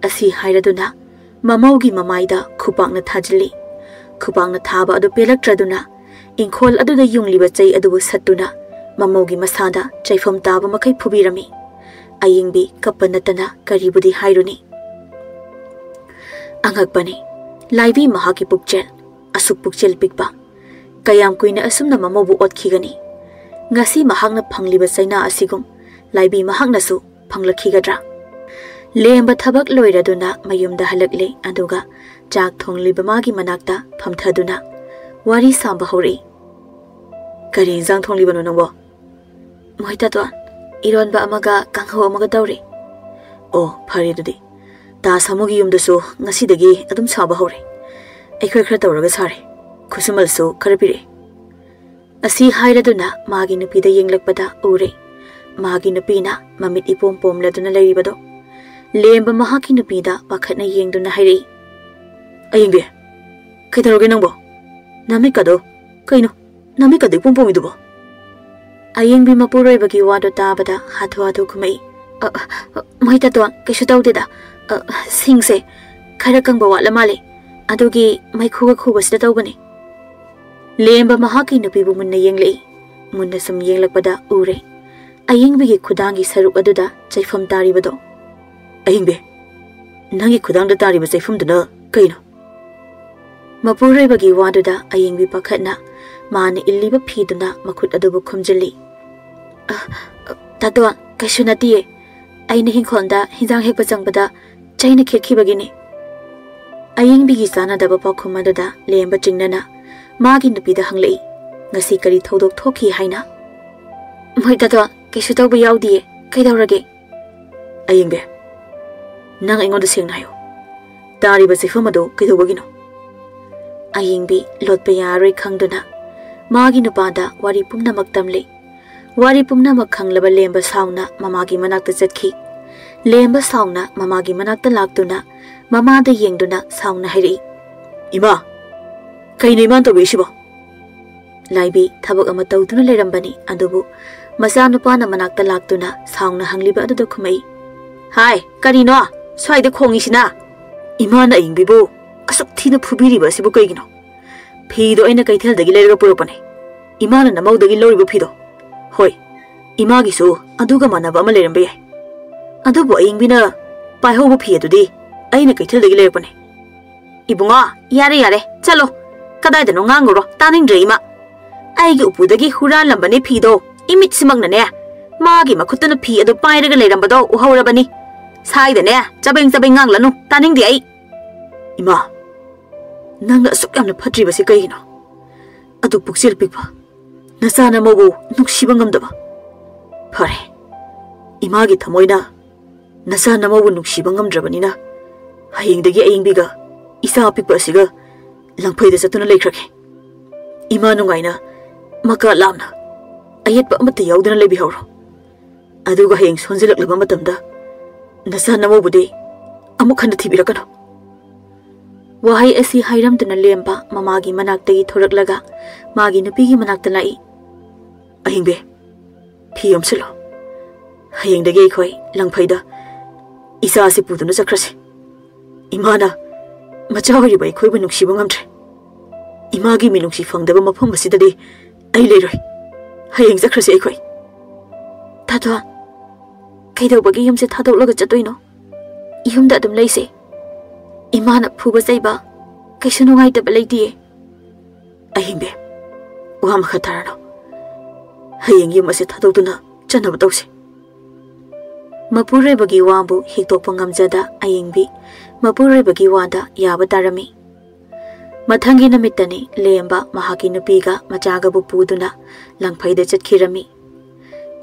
ꯑꯁꯤ ꯍꯥꯏꯔꯗꯨꯅ ꯃꯃꯧꯒꯤ ꯃꯃꯥꯏꯗ ꯈꯨꯄꯥꯛꯅ ꯊꯥꯖꯤꯜꯂꯤ꯫ ꯈꯨꯄꯥꯛꯅ ꯊꯥꯕ ꯑꯗꯨ ꯄꯦꯜꯂꯛꯇ꯭ꯔꯗꯨꯅ ꯏꯪꯈꯣꯜ ꯑꯗꯨꯗ ꯌꯨꯡꯂꯤꯕ ꯆꯩ ꯑꯗꯨꯕꯨ ꯁꯠꯇꯨꯅ ꯃꯃꯧꯒꯤ ꯃꯁꯥꯗ ꯆꯩꯐꯝ ꯇꯥꯕ ꯃꯈꯩ ꯐꯨꯕꯤꯔꯝꯃꯤ꯫ ꯑꯌꯤꯡꯕꯤ ꯀꯞꯄ ꯅꯠꯇꯅ ꯀꯔꯤꯕꯨꯗꯤ ꯍꯥꯏꯔꯨꯅꯤ꯫ ꯑꯉꯛꯄꯅꯤ, ꯂꯥꯏꯕꯤ ꯃꯍꯥꯛꯀꯤ ꯄꯨꯛꯆꯦꯜ, ꯑꯁꯨꯛ ꯄꯨꯛꯆꯦꯜ ꯄꯤꯛꯄ꯫ ꯀꯌꯥꯝ ꯀꯨꯏꯅ ꯑꯁꯨꯝꯅ ꯃꯃꯧꯕꯨ ꯑꯣꯠꯈꯤꯒꯅꯤ? ꯉꯁꯤ ꯃꯍꯥꯛꯅ ꯐꯪꯂꯤꯕ ꯆꯩꯅꯥ ꯑꯁꯤꯒꯨꯝ ꯂꯥꯏꯕꯤ ꯃꯍꯥꯛꯅꯁꯨ ꯐꯪꯂꯛꯈꯤꯒꯗ꯭ꯔꯥ? ꯂꯦꯝꯕ ꯊꯕꯛ ꯂꯣꯏꯔꯗꯨꯅ ꯃꯌꯨꯝꯗ ꯍꯜꯂꯛꯂꯦ, ꯑꯗꯨꯒ ꯆꯥꯛ ꯊꯣꯡꯂꯤꯕ ꯃꯥꯒꯤ ꯃꯅꯥꯛꯇ ꯐꯝꯊꯗꯨꯅ ꯋꯥꯔꯤ ꯁꯥꯕ ꯍꯧꯔꯛꯏ꯫ "ꯀꯔꯤ ꯏꯟꯖꯥꯡ ꯊꯣꯡꯂꯤꯕꯅꯣ ꯅꯪꯕꯣ?" "ꯃꯣꯏ ꯇꯥꯇꯣꯟ, ꯏꯔꯣꯟꯕ ꯑꯃꯒ ꯀꯥꯡꯍꯧ ꯑꯃꯒ ꯇꯧꯔꯤ꯫" "ꯑꯣ, ꯐꯔꯦ ꯑꯗꯨꯗꯤ꯫ ꯇꯥ ꯁꯥꯃꯨꯒꯤ ꯌꯨꯝꯗꯁꯨ ꯉꯁꯤꯗꯒꯤ ꯑꯗꯨꯝ ꯁꯥꯕ ꯍꯧꯔꯦ꯫ ꯑꯩꯈꯣꯏ ꯈꯔ ꯇꯧꯔꯒ ꯁꯥꯔꯦ꯫ ꯈꯨꯠꯁꯨꯃꯜꯁꯨ ꯈꯔ ꯄꯤꯔꯛꯑꯦ꯫" ꯑꯁꯤ ꯍꯥꯏꯔꯗꯨꯅ ꯃꯥꯒꯤ ꯅꯨꯄꯤꯗ ꯌꯦꯡꯂꯛꯄꯗ ꯎꯔꯦ, ꯃꯥꯒꯤ ꯅꯨꯄꯤꯅ ꯃꯃꯤꯠ ꯏꯄꯣꯝ ꯄꯣꯝꯂꯗꯨꯅ ꯂꯩꯔꯤꯕꯗꯣ꯫ ꯂꯦꯝꯕ ꯃꯍꯥꯛꯀꯤ ꯅꯨꯄꯤꯗ ꯄꯥꯈꯠꯅ ꯌꯦꯡꯗꯨꯅ ꯍꯥꯏꯔꯛꯏ, "ꯑꯌꯤꯡꯕꯤ, ꯀꯩꯗꯧꯔꯒꯦ ꯅꯪꯕꯣ? ꯅꯃꯤꯠꯀꯗꯣ, ꯀꯩꯅꯣ, ꯅꯃꯤꯠꯀꯗꯣ ꯏꯄꯣꯝ ꯄꯣꯝꯃꯤꯗꯨꯕꯣ?" ꯑꯌꯤꯡꯕꯤ ꯃꯄꯨꯔꯣꯏꯕꯒꯤ ꯋꯥꯗꯣ ꯇꯥꯕꯗ ꯍꯥꯊꯨ ꯍꯥꯊꯨ ꯈꯨꯝꯃꯛꯏ, "ꯑ, ꯑ, ꯑ, ꯃꯣꯏ ꯇꯥꯇꯣꯟ, ꯀꯩꯁꯨ ꯇꯧꯗꯦꯗ꯫ ꯑ, ꯁꯤꯡꯁꯦ ꯈꯔ ꯀꯪꯕ ꯋꯥꯠꯂ ꯃꯥꯜꯂꯦ, ꯑꯗꯨꯒꯤ ꯃꯩꯈꯨꯒ ꯈꯨꯕꯁꯤꯗ ꯇꯧꯕꯅꯦ꯫" ꯂꯦꯝꯕ ꯃꯍꯥꯛꯀꯤ ꯅꯨꯄꯤꯕꯨ ꯃꯨꯟꯅ ꯌꯦꯡꯂꯛꯏ꯫ ꯃꯨꯟꯅ ꯁꯨꯝ ꯌꯦꯡꯂꯛꯄꯗ ꯎꯔꯦ, ꯑꯌꯤꯡꯕꯤꯒꯤ ꯈꯨꯗꯥꯡꯒꯤ ꯁꯔꯨꯛ ꯑꯗꯨꯗ ꯆꯩꯐꯝ ꯇꯥꯔꯤꯕꯗꯣ꯫ "ꯑꯌꯤꯡꯕꯤ, ꯅꯪꯒꯤ ꯈꯨꯗꯥꯡꯗ ꯇꯥꯔꯤꯕ ꯆꯩꯐꯝꯗꯨꯅ ꯀꯩꯅꯣ?" ꯃꯄꯨꯔꯣꯏꯕꯒꯤ ꯋꯥꯗꯨꯗ ꯑꯌꯤꯡꯕꯤ ꯄꯥꯈꯠꯅ ꯃꯥꯅ ꯏꯜꯂꯤꯕ ꯐꯤꯗꯨꯅ ꯃꯈꯨꯠ ꯑꯗꯨꯕꯨ ꯈꯨꯝꯖꯤꯜꯂꯤ꯫ "ꯑ, ꯑ, ꯇꯥꯇꯣꯟ, ꯀꯩꯁꯨ ꯅꯠꯇꯤꯌꯦ꯫ ꯑꯩꯅ ꯍꯤꯡꯈꯣꯜꯗ ꯍꯤꯟꯖꯥꯡ ꯍꯦꯛꯄ ꯆꯪꯕꯗ ꯆꯩꯅ ꯈꯦꯠꯈꯤꯕꯒꯤꯅꯤ꯫" ꯑꯌꯤꯡꯕꯤꯒꯤ ꯆꯥꯟꯅꯗꯕ ꯄꯥꯎꯈꯨꯝ ꯑꯗꯨꯗ ꯂꯦꯝꯕ ꯆꯤꯡꯅꯅ ꯃꯥꯒꯤ ꯅꯨꯄꯤꯗ ꯍꯪꯂꯛꯏ, "ꯉꯁꯤ ꯀꯔꯤ ꯊꯧꯗꯣꯛ ꯊꯣꯛꯈꯤ ꯍꯥꯏꯅ?" "ꯃꯣꯏ ꯇꯥꯇꯣꯟ, ꯀꯩꯁꯨ ꯇꯧꯕ ꯌꯥꯎꯗꯤꯌꯦ꯫ ꯀꯩꯗꯧꯔꯒꯦ?" "ꯑꯌꯤꯡꯕꯤ, ꯅꯪ ꯑꯩꯉꯣꯟꯗ ꯁꯦꯡꯅ ꯍꯥꯏꯌꯨ꯫ ꯇꯥꯔꯤꯕ ꯆꯩꯐꯝ ꯑꯗꯨ ꯀꯩꯗꯧꯕꯒꯤꯅꯣ?" ꯑꯌꯤꯡꯕꯤ ꯂꯣꯠꯄ ꯌꯥꯔꯣꯏ ꯈꯪꯗꯨꯅ ꯃꯥꯒꯤ ꯅꯨꯄꯥꯗ ꯋꯥꯔꯤ ꯄꯨꯝꯅꯃꯛ ꯇꯝꯂꯤ꯫ ꯋꯥꯔꯤ ꯄꯨꯝꯅꯃꯛ ꯈꯪꯂꯕ ꯂꯦꯝꯕ ꯁꯥꯎꯅ ꯃꯃꯥꯒꯤ ꯃꯅꯥꯛꯇ ꯆꯠꯈꯤ꯫ ꯂꯦꯝꯕ ꯁꯥꯎꯅ ꯃꯃꯥꯒꯤ ꯃꯅꯥꯛꯇ ꯂꯥꯛꯇꯨꯅ ꯃꯃꯥꯗ ꯌꯦꯡꯗꯨꯅ ꯁꯥꯎꯅ ꯍꯥꯏꯔꯛꯏ, "ꯏꯃꯥ, ꯀꯩꯅꯣ ꯏꯃꯥꯅ ꯇꯧꯕꯤꯔꯤꯁꯤꯕꯣ?" ꯂꯥꯏꯕꯤ ꯊꯕꯛ ꯑꯃ ꯇꯧꯗꯨꯅ ꯂꯩꯔꯝꯕꯅꯤ, ꯑꯗꯨꯕꯨ ꯃꯆꯥꯅꯨꯄꯥꯅ ꯃꯅꯥꯛꯇ ꯂꯥꯛꯇꯨꯅ ꯁꯥꯎꯅ ꯍꯪꯂꯤꯕ ꯑꯗꯨꯗ ꯈꯨꯝꯃꯛꯏ, "ꯍꯥꯏ, ꯀꯔꯤꯅꯣ ꯁ꯭ꯋꯥꯏꯗ ꯈꯣꯡꯉꯤꯁꯤꯅ?" "ꯏꯃꯥꯅ ꯑꯌꯤꯡꯕꯤꯕꯨ ꯑꯁꯨꯛ ꯊꯤꯅ ꯐꯨꯕꯤꯔꯤꯕ ꯑꯁꯤꯕꯨ ꯀꯩꯒꯤꯅꯣ? ꯐꯤꯗꯣ ꯑꯩꯅ ꯀꯩꯊꯦꯜꯗꯒꯤ ꯂꯩꯔꯒ ꯄꯨꯔꯛꯄꯅꯦ, ꯏꯃꯥꯅ ꯅꯃꯧꯗꯒꯤ ꯂꯧꯔꯤꯕ ꯐꯤꯗꯣ꯫ ꯍꯣꯏ, ꯏꯃꯥꯒꯤꯁꯨ ꯑꯗꯨꯒ ꯃꯥꯟꯅꯕ ꯑꯃ ꯂꯩꯔꯝꯕ ꯌꯥꯏ, ꯑꯗꯨꯕꯨ ꯑꯌꯤꯡꯕꯤꯅ ꯄꯥꯏꯍꯧꯕ ꯐꯤ ꯑꯗꯨꯗꯤ ꯑꯩꯅ ꯀꯩꯊꯦꯜꯗꯒꯤ ꯂꯩꯔꯛꯄꯅꯦ꯫" "ꯏꯕꯨꯡꯉꯣ, ꯌꯥꯔꯦ ꯌꯥꯔꯦ, ꯆꯠꯂꯣ, ꯀꯗꯥꯏꯗꯅꯣ ꯉꯥꯡꯉꯨꯔꯣ, ꯇꯥꯅꯤꯡꯗ꯭ꯔꯦ ꯏꯃꯥ꯫ ꯑꯩꯒꯤ ꯎꯄꯨꯗꯒꯤ ꯍꯨꯔꯥꯟꯂꯝꯕꯅꯦ ꯐꯤꯗꯣ, ꯏꯃꯤꯠꯁꯤꯃꯛꯅꯅꯦ ꯃꯥꯒꯤ ꯃꯈꯨꯠꯇꯨꯅ ꯐꯤ ꯑꯗꯨ ꯄꯥꯏꯔꯒ ꯂꯩꯔꯝꯕꯗꯣ ꯎꯍꯧꯔꯕꯅꯤ꯫ ꯁꯥꯏꯗꯅꯦ ꯆꯕꯦꯡ ꯆꯕꯦꯡ ꯉꯥꯡꯂꯅꯨ, ꯇꯥꯅꯤꯡꯗꯦ ꯑꯩ꯫" "ꯏꯃꯥ, ꯅꯪꯅ ꯑꯁꯨꯛ ꯌꯥꯝꯅ ꯐꯠꯇ꯭ꯔꯤꯕꯁꯤ ꯀꯩꯒꯤꯅꯣ? ꯑꯗꯨ ꯄꯨꯛꯆꯦꯜ ꯄꯤꯛꯄ ꯅꯆꯥ ꯅꯃꯧꯕꯨ ꯅꯨꯡꯁꯤꯕ ꯉꯝꯗꯕ꯫ ꯐꯔꯦ, ꯏꯃꯥꯒꯤ ꯊꯃꯣꯏꯅ ꯅꯆꯥ ꯅꯃꯧꯕꯨ ꯅꯨꯡꯁꯤꯕ ꯉꯝꯗ꯭ꯔꯕꯅꯤꯅ ꯍꯌꯦꯡꯗꯒꯤ ꯑꯌꯤꯡꯕꯤꯒ ꯏꯆꯥ ꯑꯄꯤꯛꯄ ꯑꯁꯤꯒ ꯂꯪꯐꯩꯗ ꯆꯠꯇꯨꯅ ꯂꯩꯈ꯭ꯔꯒꯦ꯫ ꯏꯃꯥ ꯅꯨꯡꯉꯥꯏꯅ ꯃꯀꯥ ꯂꯥꯝꯅ ꯑꯌꯦꯠꯄ ꯑꯃꯠꯇ ꯌꯥꯎꯗꯅ ꯂꯩꯕꯤꯍꯧꯔꯣ꯫ ꯑꯗꯨꯒ ꯍꯌꯦꯡ ꯁꯣꯟꯖꯜꯂꯛꯂꯕ ꯃꯇꯝꯗ ꯅꯆꯥ ꯅꯃꯧꯕꯨꯗꯤ ꯑꯃꯨꯛ ꯍꯟꯅ ꯊꯤꯕꯤꯔꯛꯀꯅꯨ꯫" ꯋꯥꯍꯩ ꯑꯁꯤ ꯍꯥꯏꯔꯝꯗꯨꯅ ꯂꯦꯝꯕ ꯃꯃꯥꯒꯤ ꯃꯅꯥꯛꯇꯒꯤ ꯊꯣꯔꯛꯂꯒ ꯃꯥꯒꯤ ꯅꯨꯄꯤꯒꯤ ꯃꯅꯥꯛꯇ ꯂꯥꯛꯏ꯫ "ꯑꯍꯤꯡꯕꯤ, ꯐꯤ ꯌꯣꯝꯁꯤꯜꯂꯣ꯫ ꯍꯌꯦꯡꯗꯒꯤ ꯑꯩꯈꯣꯏ ꯂꯪꯐꯩꯗ ꯏꯆꯥ ꯑꯁꯤ ꯄꯨꯗꯨꯅ ꯆꯠꯈ꯭ꯔꯁꯤ꯫ ꯏꯃꯥꯅ ꯃꯆꯥ ꯑꯣꯏꯔꯤꯕ ꯑꯩꯈꯣꯏꯕꯨ ꯅꯨꯡꯁꯤꯕ ꯉꯝꯗ꯭ꯔꯦ꯫ ꯏꯃꯥꯒꯤ ꯃꯤꯅꯨꯡꯁꯤ ꯐꯪꯗꯕ ꯃꯐꯝ ꯑꯁꯤꯗꯗꯤ ꯑꯩ ꯂꯩꯔꯣꯏ꯫ ꯍꯌꯦꯡ ꯆꯠꯈ꯭ꯔꯁꯤ ꯑꯩꯈꯣꯏ꯫" "ꯊꯥꯗꯣꯟ, ꯀꯩꯗꯧꯕꯒꯤ ꯌꯨꯝꯁꯦ ꯊꯥꯗꯣꯛꯂꯒ ꯆꯠꯇꯣꯏꯅꯣ? ꯌꯨꯝꯗ ꯑꯗꯨꯝ ꯂꯩꯁꯦ꯫ ꯏꯃꯥꯅ ꯐꯨꯕ ꯆꯩꯕ ꯀꯩꯁꯨ ꯅꯨꯡꯉꯥꯏꯇꯕ ꯂꯩꯇꯤꯌꯦ꯫" "ꯑꯍꯤꯡꯕꯤ, ꯋꯥ ꯃꯈꯥ ꯇꯥꯔꯅꯨ꯫ ꯍꯌꯦꯡ ꯌꯨꯝ ꯑꯁꯤ ꯊꯥꯗꯣꯛꯇꯨꯅ ꯆꯠꯅꯕ ꯇꯧꯁꯤ꯫" ꯃꯄꯨꯔꯣꯏꯕꯒꯤ ꯋꯥꯕꯨ ꯍꯤꯛꯇꯣꯛꯄ ꯉꯝꯖꯗ ꯑꯌꯤꯡꯕꯤ ꯃꯄꯨꯔꯣꯏꯕꯒꯤ ꯋꯥꯗ ꯌꯥꯕ ꯇꯥꯔꯝꯃꯤ꯫ ꯃꯊꯪꯒꯤ ꯅꯨꯃꯤꯠꯇꯅꯤ ꯂꯦꯝꯕ ꯃꯍꯥꯛꯀꯤ ꯅꯨꯄꯤꯒ ꯃꯆꯥꯒꯕꯨ ꯄꯨꯗꯨꯅ ꯂꯪꯐꯩꯗ ꯆꯠꯈꯤꯔꯝꯃꯤ꯫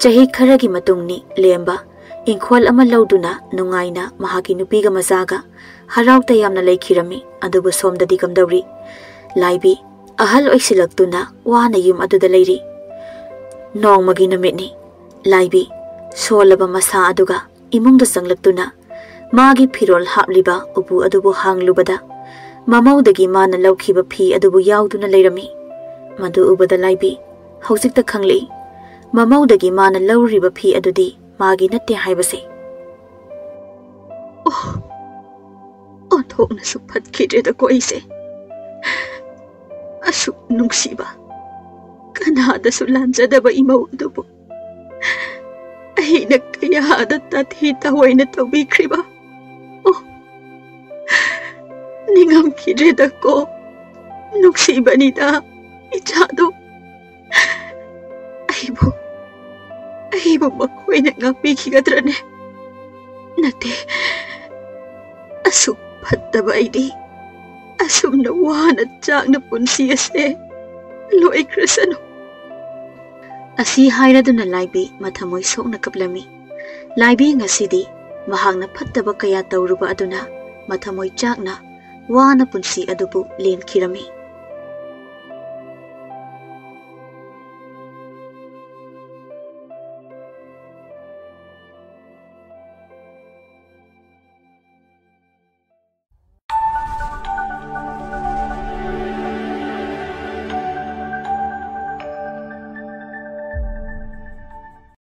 ꯆꯍꯤ ꯈꯔꯒꯤ ꯃꯇꯨꯡꯅꯤ ꯂꯦꯝꯕ ꯏꯪꯈꯣꯜ ꯑꯃ ꯂꯧꯗꯨꯅ ꯅꯨꯡꯉꯥꯏꯅ ꯃꯍꯥꯛꯀꯤ ꯅꯨꯄꯤꯒ ꯃꯆꯥꯒ ꯍꯔꯥꯎ ꯇꯌꯥꯝꯅ ꯂꯩꯈꯤꯔꯝꯃꯤ꯫ ꯑꯗꯨꯕꯨ ꯁꯣꯝꯗꯗꯤ ꯀꯝꯗꯧꯔꯤ? ꯂꯥꯏꯕꯤ ꯑꯍꯜ ꯑꯣꯏꯁꯤꯜꯂꯛꯇꯨꯅ ꯋꯥꯅ ꯌꯨꯝ ꯑꯗꯨꯗ ꯂꯩꯔꯤ꯫ ꯅꯣꯡꯃꯒꯤ ꯅꯨꯃꯤꯠꯅꯤ꯫ ꯂꯥꯏꯕꯤ ꯁꯣꯜꯂꯕ ꯃꯁꯥ ꯑꯗꯨꯒ ꯏꯃꯨꯡꯗ ꯆꯪꯂꯛꯇꯨꯅ ꯃꯥꯒꯤ ꯐꯤꯔꯣꯜ ꯍꯥꯞꯂꯤꯕ ꯎꯄꯨ ꯑꯗꯨꯕꯨ ꯍꯥꯡꯂꯨꯕꯗ ꯃꯃꯧꯗꯒꯤ ꯃꯥꯅ ꯂꯧꯈꯤꯕ ꯐꯤ ꯑꯗꯨꯕꯨ ꯌꯥꯎꯗꯨꯅ ꯂꯩꯔꯝꯃꯤ꯫ ꯃꯗꯨ ꯎꯕꯗ ꯂꯥꯏꯕꯤ ꯍꯧꯖꯤꯛꯇ ꯈꯪꯂꯛꯏ, ꯃꯃꯧꯗꯒꯤ ꯃꯥꯅ ꯂꯧꯔꯤꯕ ꯐꯤ ꯑꯗꯨꯗꯤ ꯃꯥꯒꯤ ꯅꯠꯇꯦ ꯍꯥꯏꯕꯁꯦ꯫ ꯑꯣ, ꯑꯣꯟꯊꯣꯛꯅꯁꯨ ꯐꯠꯈꯤꯗ꯭ꯔꯦꯗꯀꯣ ꯑꯩꯁꯦ꯫ ꯑꯁꯨꯛ ꯅꯨꯡꯁꯤꯕ, ꯀꯅꯥꯗꯁꯨ ꯂꯥꯟꯖꯗꯕ ꯏꯃꯧ ꯑꯗꯨꯕꯨ ꯑꯩꯅ ꯀꯌꯥꯗ ꯇꯥꯊꯤ ꯇꯥꯑꯣꯏꯅ ꯇꯧꯕꯤꯈ꯭ꯔꯤꯕ꯫ ꯑꯣ, ꯅꯤꯡꯉꯝꯈꯤꯗ꯭ꯔꯦꯗꯀꯣ, ꯅꯨꯡꯁꯤꯕꯅꯤꯗ ꯏꯆꯥꯗꯣ꯫ ꯑꯩꯕꯨ, ꯑꯩꯕꯨ ꯃꯈꯣꯏꯅ ꯉꯥꯛꯄꯤꯈꯤꯒꯗ꯭ꯔꯅꯦ? ꯅꯠꯇꯦ, ꯑꯁꯨꯛ ꯐꯠꯇꯕ ꯑꯩꯗꯤ ꯑꯁꯨꯝꯅ ꯋꯥꯅ ꯆꯥꯛꯅ ꯄꯨꯟꯁꯤ ꯑꯁꯦ ꯂꯣꯏꯈ꯭ꯔꯁꯅꯨ꯫ ꯑꯁꯤ ꯍꯥꯏꯔꯗꯨꯅ ꯂꯥꯏꯕꯤ ꯃꯊꯃꯣꯏ ꯁꯣꯛꯅ ꯀꯞꯂꯝꯃꯤ꯫ ꯂꯥꯏꯕꯤ ꯉꯁꯤꯗꯤ ꯃꯍꯥꯛꯅ ꯐꯠꯇꯕ ꯀꯌꯥ ꯇꯧꯔꯨꯕ ꯑꯗꯨꯅ ꯃꯊꯃꯣꯏ ꯆꯥꯛꯅ ꯋꯥꯅ ꯄꯨꯟꯁꯤ ꯑꯗꯨꯕꯨ ꯂꯦꯟꯈꯤꯔꯝꯃꯤ꯫